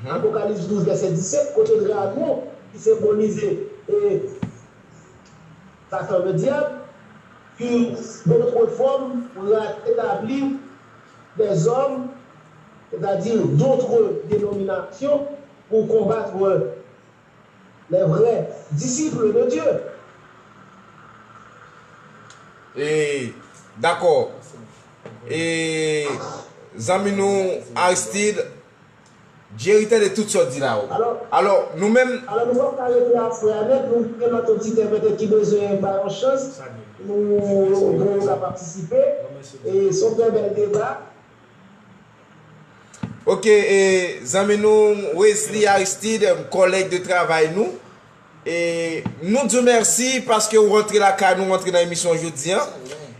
Apokalips douz, vèsè disèt, kote dragon ki senbolize e Satan le diable, qui d'autres formes pour établir des hommes, c'est-à-dire d'autres dénominations, pour combattre les vrais disciples de Dieu. E, dakò. E, zanmi nou Aristide, Jerry tande tout sa w di la, wi. Alò, nou menm. Alò, nou p ap ka rete aswè a nèt, nou gen lòt oditè petèt ki bezwen bay yon chans pou, pou yo ka patisipe. E se yon trè bèl deba. Ok, e, zanmi nou Wesley Aristide, kòlèg de travay nou. E nou di w mèsi paske w rantre lakay nou, rantre nan emisyon jodi a.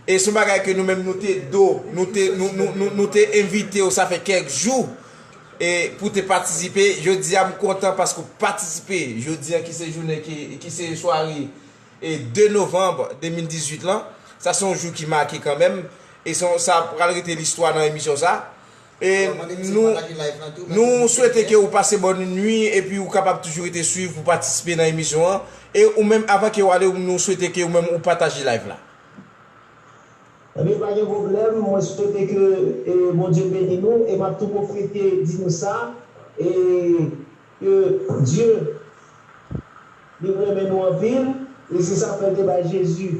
E se yon bagay ke nou menm nou te do, nou te, nou, nou, nou, nou te envite w, sa fè kèk jou, e pou te patisipe. Jodi a, m kontan paske w patisipe. Jodi a, ki se jounen ki, ki se sware e de novanm de mil dizuit lan. Sa se yon jou ki make kanmenm. E se yon, sa pral rete listwa nan emisyon sa. E nou, nou swete ke ou pase bòn nwi epi ou kapab toujou rete swiv pou patisipe nan emisyon an. E ou menm, avan ke ou ale, nou swete ke ou menm ou pataje live la. Ebyen, pa gen pwoblèm. Mwen swete ke, e, Bondye beni nou. E m ap tou pwofite di nou sa, e, ke Dye, li renmen nou anpil. E se sa k fè l te bay Jezi,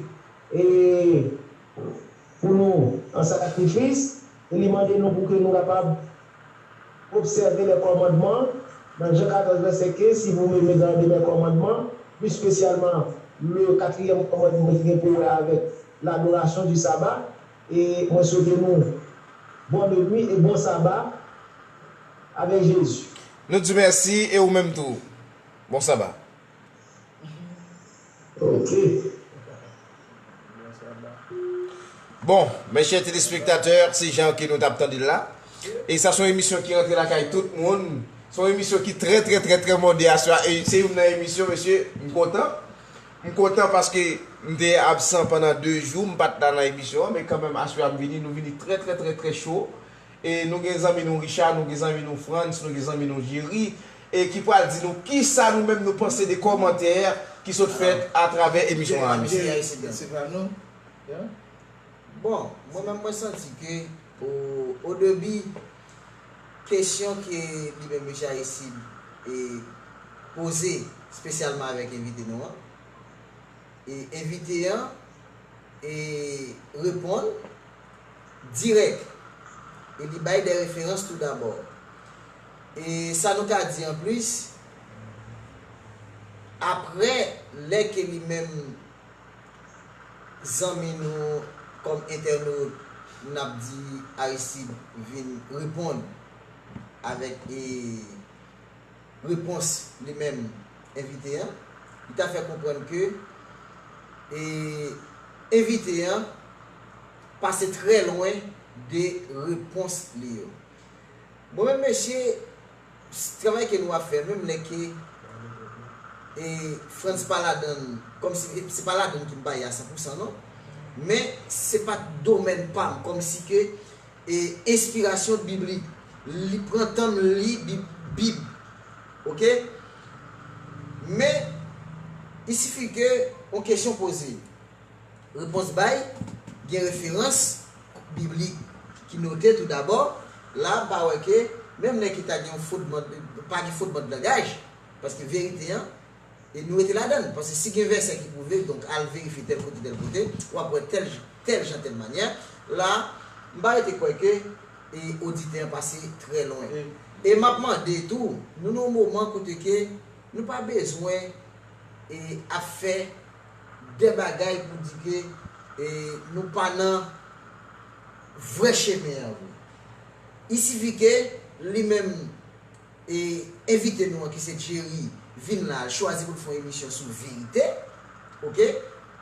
e, pou nou an sakrifis. E li mande nou pou ke nou kapab obsève lè kòmandman. Nan Jan katòz, vèsè kenz, si vous m'aimez, gardez mes commandements, plus spécialement le quatrième commandement ki gen pou wè avèk l'adoration du sabbat. E mwen swete nou bonne nuit e bon saba avèk Jezi. Nou di mèsi e ou menm tou. Bon saba. Ok. Bon, mes chers téléspectateurs, se jan ke nou t ap tande l la. E sa se yon emisyon ki rantre lakay tout moun. Se yon emisyon ki trè, trè, trè, trè mode aswè a. E se youn nan emisyon, mesye, m kontan. M kontan paske m te absan pandan de jou, m pa t la nan emisyon an, men kanmenm aswè a m vini, nou vini trè, trè, trè, trè cho. E nou gen zanmi nou Richard, nou gen zanmi nou Frantz, nou gen zanmi nou Jerry, e ki pral di nou kisa nou menm nou panse de kòmantè ki sot fèt atravè emisyon an, mesye. Bon, mwen menm mwen santi ke o, o debi, kesyon ke li menm mesye Aristide e poze espesyalman avèk envite nou an, e envite an e reponn dirèk. E li bay de referans tou dabò. E sa nou ka di anplis, apre lè ke li menm zanmi nou kòm entènot, n ap di Aristide vin reponn avèk e repons li menm envite an, li ta fè konprann ke e envite an pase trè lwen de repons li yo. Mwen menm mesye, travay ke nou ap fè, menm lè ke e Frantz pa ladann, kòmsi se pa ladann ki m pa ye a san pou san non, men se pa domèn pa m, kòmsi ke e enspirasyon biblik. Li pran tan m li Bib, Bib. Oke? Men, il sifi ke yon kesyon poze, repons bay, gen referans biblik ki note tou dabò. La, m pa wè ke, menm lè ki ta gen yon fondman, pa gen fondman de langaj, paske verite an, e nou rete ladann. Paske si gen vèsè ki pwouve, donk al verifye tèl kote, tèl kote, w ap wè tèl, tèl jan, tèl manyè. La, m pa rete kwè ke e oditè an pase trè lwen. E m ap mande tou, nou nan yon moman kote ke nou pa bezwen e ap fè de bagay pou di ke e nou pa nan vrè chemen an vre. Il sifi ke li menm e envite nou an ki se Jerry vin la, l chwazi pou l fè yon emisyon sou verite. Oke?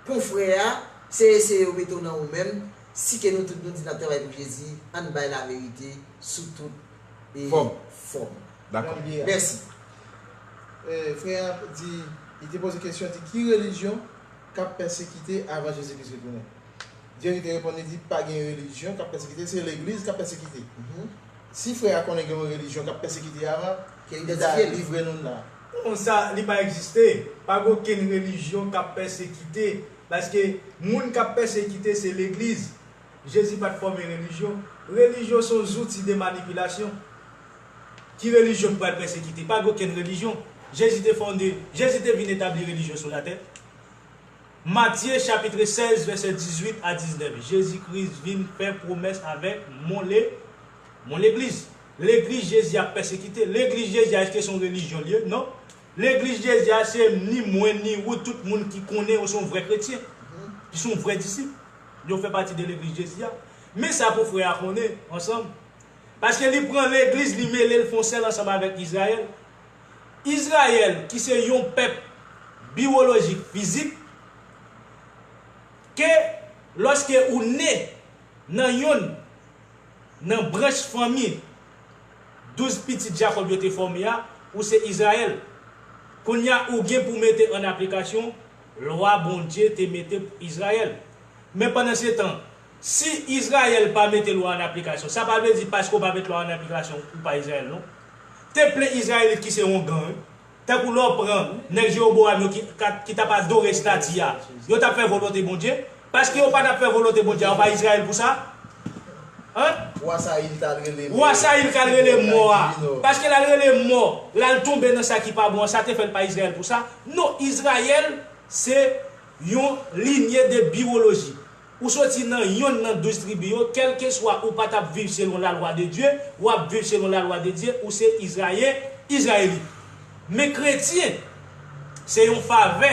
Konfrè a, se eseye yo mete w nan ou menm. Si ke nou tout nou di n ap travay pou Jezi, ann bay laverite sou tout e fòm. Fòm. Dakò. Mèsi. Eh, frè a di, li te poze kesyon, di ki relijyon k ap pèsekite avan Jezi Kris retounen? Jerry te reponn, li di pa gen relijyon k ap pèsekite, se legliz k ap pèsekite. Si frè a konnen gen yon relijyon k ap pèsekite avan, ke li ta livre nou la. Non, sa, li pa egziste. Pa gen okenn relijyon k ap pèsekite. Paske moun k ap pèsekite, se legliz. Jezi pa t fòme relijyon. Relijyon se yon zouti de manipilasyon. Ki relijyon k pral pèsekite? Pa gen okenn relijyon. Jezi te fonde, Jezi te vin etabli relijyon sou latè. Matye chapit sèz, vèsè dizuit a diznèf. Jezi Kris vin fè pwomès avèk mon le, mon legliz. Legliz Jezi ap pèsekite. Legliz Jezi a, èske se yon relijyon l ye? Non. Legliz Jezi a, se ni mwen, ni ou, tout moun ki konnen yo se yon vrè kretyen, ki se yon vrè disip. Yo fè pati de legliz Jezi a. Men sa pou frè a konnen, ansanm. Paske li pran legliz, li mele l fè yon sèl ansanm avèk Izrayèl. Izrayèl, ki se yon pèp biwolojik, fizik, ke lòske ou ne nan yonn nan branch fanmi douz pitit Jakòb yo te fòme a, ou se Izrayèl. Kounye a, ou gen pou mete an aplikasyon lwa Bondye te mete pou Izrayèl. Men pandan se tan, si Izrayèl pa mete lwa an aplikasyon, sa pa vle di paske w pa met lwa an aplikasyon, ou pa Izrayèl, non. Te plen Izrayelit ki se ongan, wi. Tankou lè w pran nèg Jewobowam yo ki, ka- ki t ap adore estati a, yo t ap fè volonte Bondye. Paske yo pa t ap fè volonte Bondye a, yo pa Izrayèl pou sa? Hein? Wa Sayil t al rele Wa Sayil t al rele mò a. Paske l al rele mò, l al tonbe nan sa ki pa bon an, sa te fè l pa Izrayèl pou sa? Non, Izrayèl se yon linye de biwoloji. Ou soti nan yonn nan douz tribi yo, kèlkeswa ou pa t ap viv selon lalwa de Dye, w ap viv selon lalwa de Dye, ou se Izraye-, Izrayelit. Men kretyen, se yon favè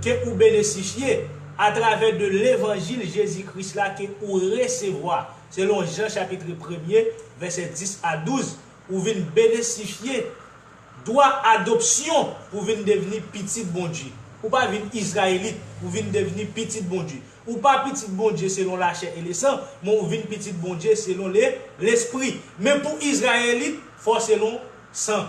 ke ou benesifye atravè de levanjil Jezi Kris la ke ou resevwa, selon Jan chapit premye, vèsè dis a douz, ou vin benesifye dwa adopsyon pou vin devni pitit Bondye. Ou pa vin Izrayelit pou vin devni pitit Bondye. Ou pa pitit Bondye selon lachè e lesan, men ou vin pitit Bondye selon le, lespri. Men pou Izrayelit, fò selon san.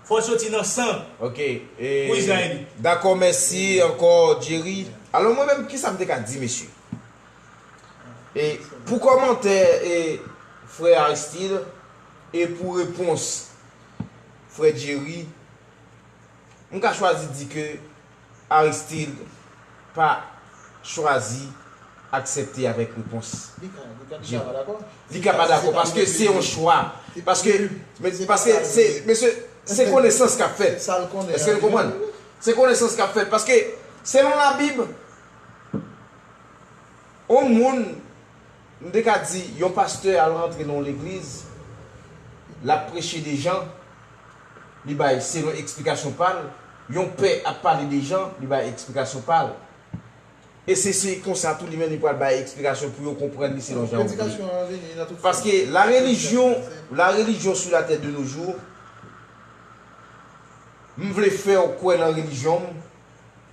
Fò soti nan san Ok. E, pou Izrayelit. Dakò, mèsi ankò, Jerry. Alò, mwen menm, kisa m te ka di, mesye? E, pou kòmantè, e, frè Aristide, e pou repons frè Jerry, m ka chwazi di ke Aristide pa chwazi aksepte avèk repons Jerry. Li ka, li ka, li ka pa dakò. Li ka pa dakò, paske se yon chwa. Paske, men, paske se, mesye, se konesans k ap fèt. Sa l konnen. Èske nou konprann? Se konesans k ap fèt. Paske, selon Labib, yon moun, m te ka di, yon pastè al rantre nan yon legliz, l ap preche de jan, li bay selon eksplikasyon pa l. Yon pè ap pale de jan, li bay eksplikasyon pa l. E se, se konsa tou li menm li pral bay eksplikasyon pou yo konprann li selon jan yo vle. Paske la religion, la religion sur la terre de nos jours, m vle fè w kwè nan relijyon m,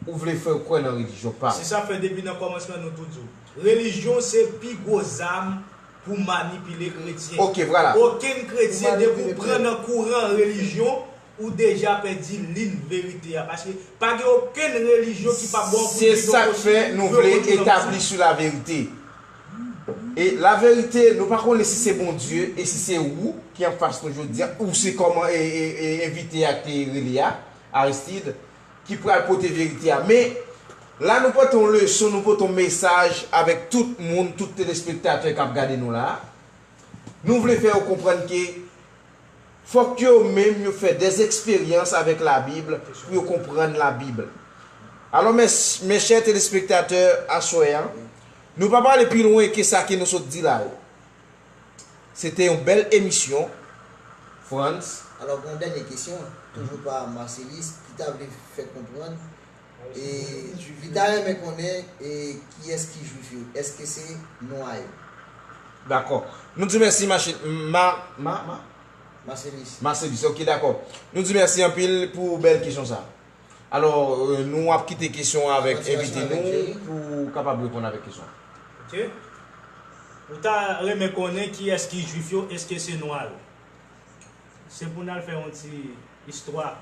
ou vle fè w kwè nan relijyon pa m. Se sa k fè depi nan kòmansman nou tou di w, relijyon se pi gwo zam pou manipile kretyen. Ok, vwala. Okenn kretyen, depi w pran nan kouran relijyon, ou deja pèdi liy verite a. Paske pa gen okenn relijyon ki p ap ba w pou di yon posiblite pou yo kontinye ap di. Se sa k fè nou vle etabli sou laverite. E laverite, nou pa konnen si se Bondye e si se ou ki anfas nou jodi a, ou se kòman e, e, e, envite a te rele a, Aristide, ki pral pote verite a. Men, la nou pote yon leson, nou pote yon mesaj avèk tout moun, tout telespektatè k ap gade nou la. Nou vle fè yo konprann ke fòk yo menm yo fè dèzeksperyans avèk Labib pou yo konprann Labib. Alò, mes, mes chers téléspectateurs, aswè a, nou pa prale pi lwen ke sa ke nou sot di la yo. Se te yon bèl emisyon, Frantz. Alò, gen yon dènye kesyon, toujou pa Marcelis, ki ta vle fè konprann, e, li ta renmen konnen, e, kiyès ki jwif yo. Èske se nwa yo? Dakò. Nou di mèsi, Mache-, Ma, Ma, Ma? Marcelis. Marcelis, ok, dakò. Nou di mèsi anpil pou bèl kesyon sa. Alò, euh, nou ap kite kesyon an avèk envite nou pou kapab reponn avèk kesyon an. Ok. Ou ta renmen konnen kiyès ki jwif yo, èske se nwa yo? Se pou n al fè yon ti istwa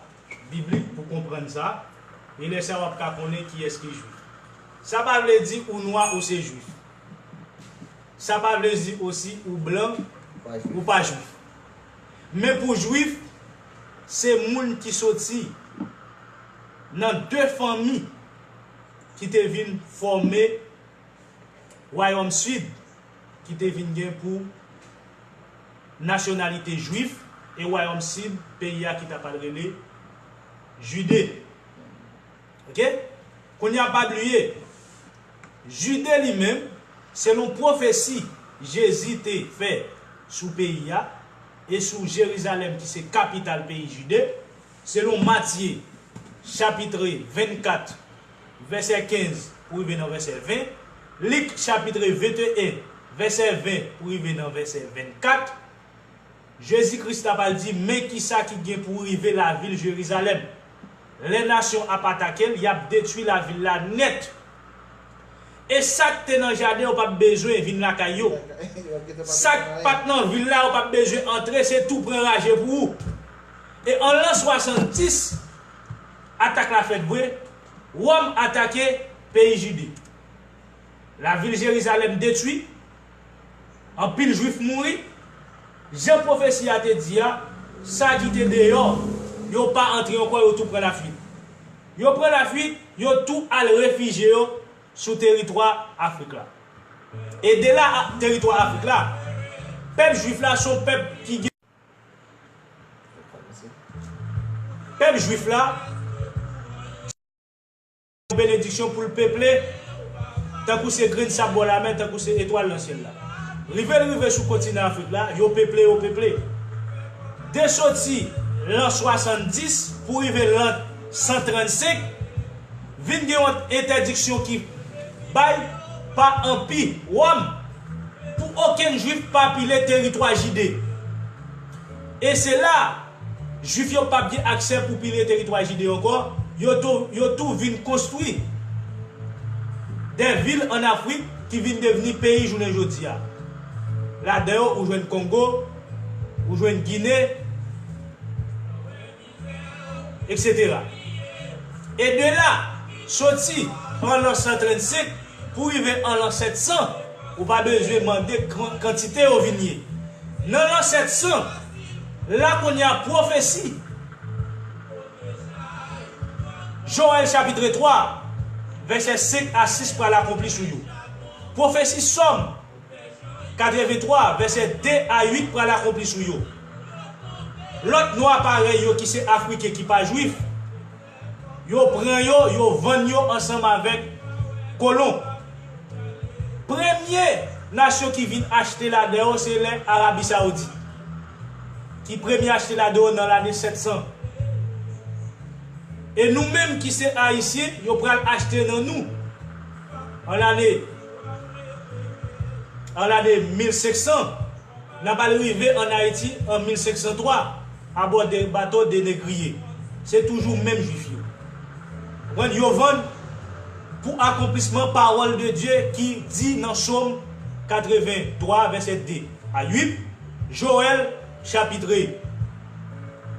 biblik pou konprann sa. E lè sa a w ap ka konnen kiyès ki jwif. Sa pa vle di ou nwa ou se jwif. Sa pa vle di osi ou blan ou pa jwif. Men pou jwif, se moun ki soti nan de fanmi ki te vin fòme Wayòm Sid, ki te vin gen pou nasyonalite jwif, e Wayòm Sid, peyi a ki ta pral rele Jide. Ok? Kounye a, pa bliye, Jide li menm, selon pwofesi Jezi te fè sou peyi a e sou Jerizalèm ki se kapital peyi Jide, selon Matye, chapitre vennkat, vèsè kenz pou rive nan vèsè ven, Lik, chapitre venteyen, vèsè ven pou rive nan vèsè vennkat, Jezi Kris t ap al di, men kisa ki gen pou rive lavil Jerizalèm. Lè nasyon ap atake l, y ap detwi lavil la nèt. E sa k te nan jaden yo p ap bezwen vin lakay yo. Sa k pa t nan vil la, yo p ap bezwen antre, se tou pran raje pou ou. E an lan swasanndis, atak la fèt vre, Wòm atake peyi Jide. Lavil Jerizalèm detwi, anpil Jwif mouri. Jan pwofesi a te di a, sa ki te deyò, yo pa antre ankò, yo tou pran lafwit. Yo pran lafwit, yo tou al refijye yo sou teritwa Afrik la. E de la a, teritwa Afrik la, pèp jwif la se yon pèp ki gen Pèp jwif la, yon benediksyon pou l peple, tankou se grenn sab bò lamè, tankou se etwal nan syèl la. Rive l rive sou kontinan Afrik la, yo peple, yo peple. De soti lan swasanndis pou rive lan san trannsenk, vin gen yon entèdiksyon ki bay pa Anpi Wòm pou okenn Jwif pa pile teritwa Jide. E se la, Jwif yo p ap gen aksè pou pile teritwa Jide ankò, yo tou, yo tou vin konstwi de vil ann Afrik ki vin devni peyi jounen jodi a. Ladan yo, ou jwenn Kongo, ou jwenn Gine, etsetera. E de la, soti an lan san trannsenk pou rive an lan sèt san, ou pa bezwen mande kan-, kantite yo vin ye. Nan lan sèt san, la kounye a pwofesi Jowèl chapitre twa, vèsè senk a sis pral akonpli sou yo. Pwofesi Sòm katrevenntwa, vèsè de a uit pral akonpli sou yo. Lòt nwa parèy yo ki se Afriken ki pa Jwif, yo pran yo, yo vann yo ansanm avèk kolon. Premye nasyon ki vin achte ladan yo se lè Arabi Sawoudi. ki premye achte ladan yo nan lane sèt san. E nou menm ki se Ayisyen, yo pral achte nan nou an lane, an lane mil senk san. N ap al rive ann Ayiti an mil senk san twa, abò de bato de negriye. Se toujou menm Jwif yo. Konprann? Yo vann pou akonplisman pawòl de Dye ki di nan Sòm katreven twa, vèsè de a uit, Jowèl, chapit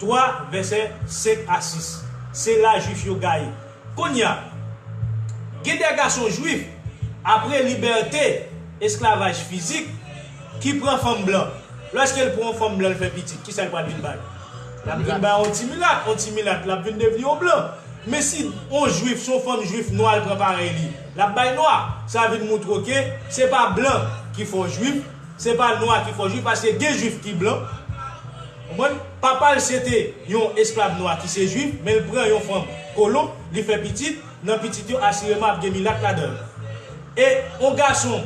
twa, vèsè senk a sis. Se la Jwif yo gaye. Kounye a, gen de gason jwif, apre libète esklavaj fizik, ki pran fanm blan. Lòske l pran yon fanm blan, l fè pitit, kisa l pral vin bay? L ap vin bay yon ti milat, yon ti milat, l ap vin devni yon blan. Men si yon jwif, se yon fanm jwif nwa, l pran parèy li, l ap bay nwa. Sa vin montre w ke se pa blan ki fè w jwif, se pa nwa ki fè w jwif, paske gen jwif ki blan. Konprann? Papa l se te yon esklav nwa ki se jwif, men l pran yon fanm kolon, li fè pitit, nan pitit yo asireman ap gen milat ladan yo. E yon gason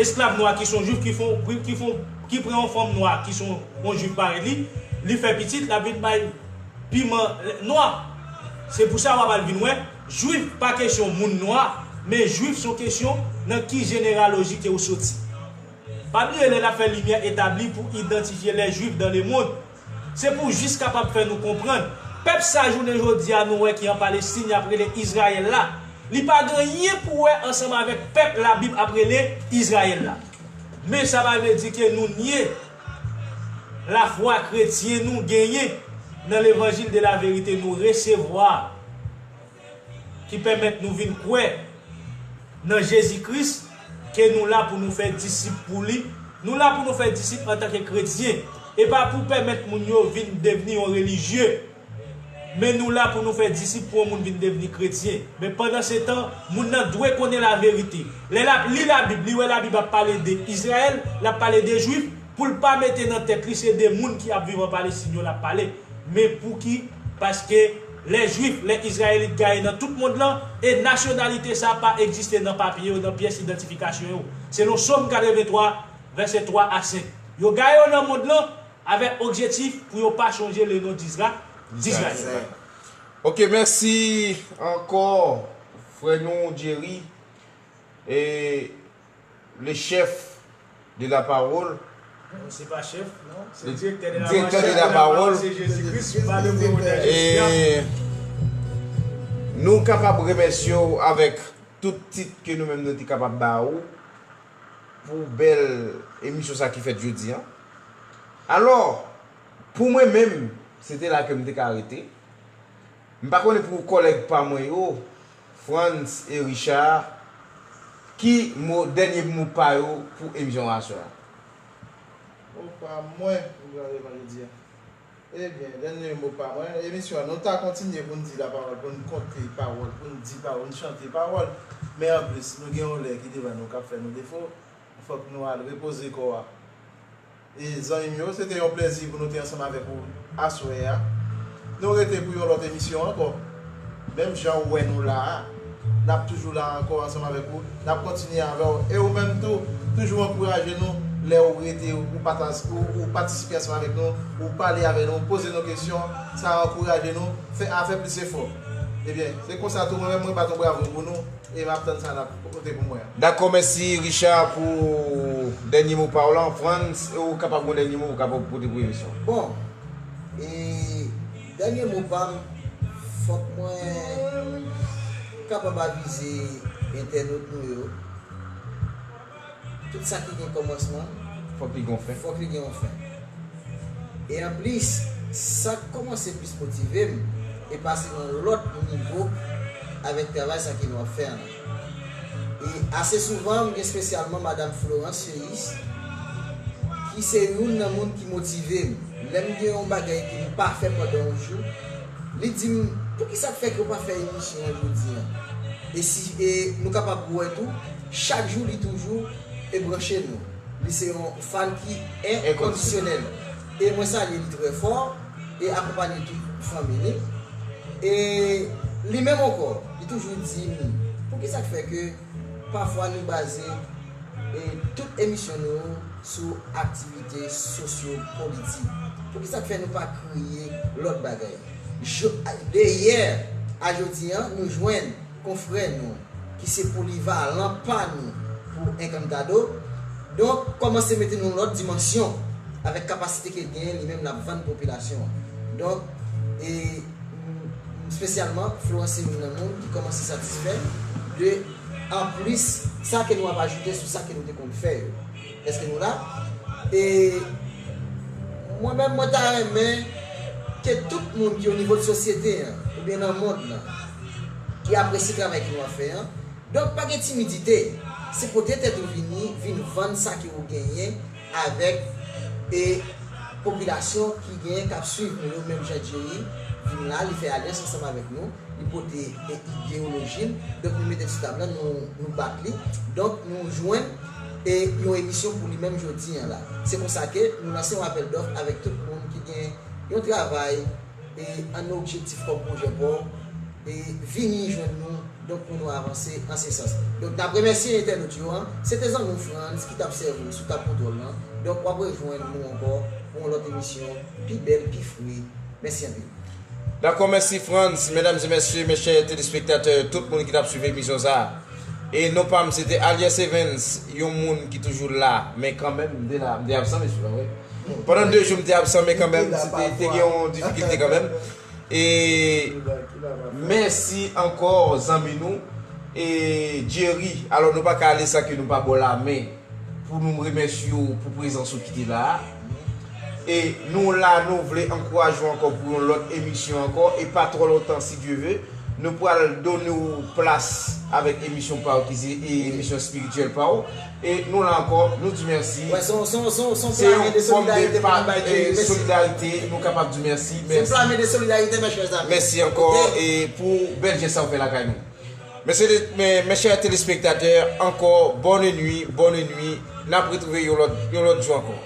esklav nwa ki se yon jwif ki fè, ki fè, ki pran yon fanm nwa ki se yon jwif parèy li, li fè pitit, l ap vin bay piman nwa. Se pou sa w ap al vin wè, jwif pa kesyon moun nwa, men jwif se yon kesyon nan ki jeneraloji ke w soti. Pa bliye lè n ap fè limyè etabli pou idantifye les Juifs dans le monde, se pou jis kapab fè nou konprann, pèp sa jounen jodi a nou wè ki an Palestin y ap rele Izrayèl la, li pa gen anyen pou wè ansanm avèk pèp Labib ap rele Izrayèl la. Men sa pa vle di ke nou nye lafwa kretyen nou genyen nan levanjil de la verite nou resevwa, ki pèmèt nou vin kwè nan Jezi Kris, ke nou la pou nou fè disip pou li. Nou la pou nou fè disip antanke kretyen, e pa pou pèmèt moun yo vin devni yon relijye. Men nou la pou nou fè disip pou yon moun vin devni kretyen. Men pandansetan, moun nan dwe konnen laverite. Lè l ap li Labib, li wè Labib ap pale de Izrayèl, l ap pale de Jwif, pou l pa mete nan tèt li se de moun ki ap viv an Palestin yo l ap pale. Men pouki? Paske lè Jwif, lè Izrayelit gaye nan tout mond lan, e nasyonalite sa pa egziste nan papye yo, nan pyès idantifikasyon yo. Selon Sòm katreven twa, vèsè twa a senk. Yo gaye yo nan mond lan avèk objektif pou yo pa chonje le non d'Izra-, d'Izrayèl. Ok, mèsi ankò, frè nou, Jerry. E le chef de la parole. Non, se pa chèf, non. Se direktè de la parole, se Jezi Kris, pa le Premonda Jezi a. E nou kapab remèsye w avèk tout tit ke nou menm nou te kapab ba ou pou bèl emisyon sa ki fèt jodi a. Alò, pou mwen menm, se te la ke m te ka rete. M pa konnen pou kòlèg pa mwen yo, Frantz e Richard, ki mo, dènye mo pa yo pou emisyon aswè a? Mo pa mwen, m pral reponn jodi a. Ebyen, dènye mo pa mwen, emisyon an, nou ta kontinye pou n di lapawòl, pou n konte pawòl, pou n di pawòl, pou n chante pawòl. Men anplis, nou gen yon lè ki devan nou k ap fè nou defo, fòk nou al repoze kò a. E zanmi m yo, se te yon plèzi pou nou te ansanm avèk ou aswè a. Nou rete pou yon lòt emisyon ankò. Menm jan ou wè nou la a, n ap toujou la ankò ansanm avèk ou. N ap kontinye avè w. E ou menm tou, toujou ankouraje nou lè ou rete, ou pataj-, ou, ou patisipe ansanm avèk nou, ou pale avè nou, poze nou kesyon, sa ankouraje nou, fè, a fè plis efò. Ebyen, se konsa tou mwen menm mwen bat yon bravo pou nou. E m ap tann sa n ap pote pou mwen an. Dakò, mèsi Richard pou dènye mo pa w lan. Frantz, ou kapab gon dènye mo ou kapab pote pou emisyon? Bon, e dènye mo pa m, fòk mwen kapab avize entènot nou yo. Tout sa ki gen kòmansman, fòk li gen yon fen. Fòk li gen yon fen. E anplis, sa k kòmanse plis motive m e pase nan lòt nivo avèk travay sa ke nou ap fè an. E ase souvan, m gen espesyalman madanm Florence Cheris, ki se youn nan moun ki motive m. Lè m gen yon bagay ke m pa fè pandan yon jou, li di m, "Poukisa k fè ke w pa fè emisyon an jodi an?" E si, e nou kapab wè tou, chak jou li toujou e branche nou. Li se yon fan ki enkondisyonèl. E mwen salye li trè fò e akonpanye tout fanmi li. E li menm ankò, li toujou di m, "Poukisa k fè ke pafwa nou baze, e tout emisyon nou yo sou aktivite sosyo-politik. Poukisa k fè nou pa kreye lòt bagay? Jo- de yè a jodi a, nou jwenn konfrè nou ki se polivalan pa nou pou Encantado. Donk, kòmanse mete nou lòt dimansyon avèk kapasite ke l genyen, li menm l ap vann popilasyon an. Donk, e, m- espesyalman, Florence se youn nan moun ki kòmanse satisfè de, anplis, sa ke nou ap ajoute sou sa ke nou te konn fè yo. Èske nou la? E mwen menm, mwen ta renmen ke tout moun ki o nivo de sosyete an, oubyen nan mond lan, ki apresye travay ke nou ap fè an, donk pa gen timidite. Se pote tèt ou vini, vin vann sa ke ou genyen avèk e popilasyon ki genyen k ap swiv nou yo, menm jan Jerry vin la, li fè alyans ansanm avèk nou, li pote e ideyoloji l, donk nou mete l sou tab la, nou, nou bat li, donk nou jwenn e yon emisyon pou li menm jodi an la. Se konsa ke nou lanse yon apèl dòf avèk tout moun ki gen yon travay e an objektif kòm pwojè pa w, e vini jwenn nou, donk pou nou avanse an se sans. Donk n ap remèsye entènot yo an, se te zanmi w Frantz ki t ap sèvi w sou tab kontwòl lan, donk w ap rejwenn nou ankò pou yon lòt emisyon pi bèl, pi fre. Mèsi anpil. Dakò, mèsi Frantz. Medam e mesye, mes chers téléspectateurs, tout moun ki t ap swiv emisyon sa a. E non pa m, se te Alias Evans, yon moun ki toujou la, men kanmenm, m te la, m te absan, mesye, pa vre? Pandan de jou, m te absan, men kanmenm, se te, te gen yon difikilte kanmenm. E mèsi ankò, zanmi nou. E Jerry, alò nou pa ka ale san ke nou pa ba w lamen pou nou remèsye w pou prezans ou ki te la a. E nou la, nou vle ankouraje w ankò pou yon lòt emisyon ankò, e pa twò lontan, si Dye ve, nou pral done w plas avèk emisyon pa w ki se, e, emisyon espirityèl pa w. E nou la ankò, nou di mèsi. Wè, se yon, se yon, se yon, se yon Se yon pla men de fòm de solidarite pou pa, nou bay Jerry. E, mèsi. Solidarite, nou kapab di mèsi. Se yon pla men de solidarite, mes chers amis. Mèsi ankò, e pou bèl jès sa w fè lakay nou. Mèsi, mes chers téléspectateurs, ankò, bonne nuit, bonne nuit. N ap retwouve yon lòt, yon lòt jou ankò.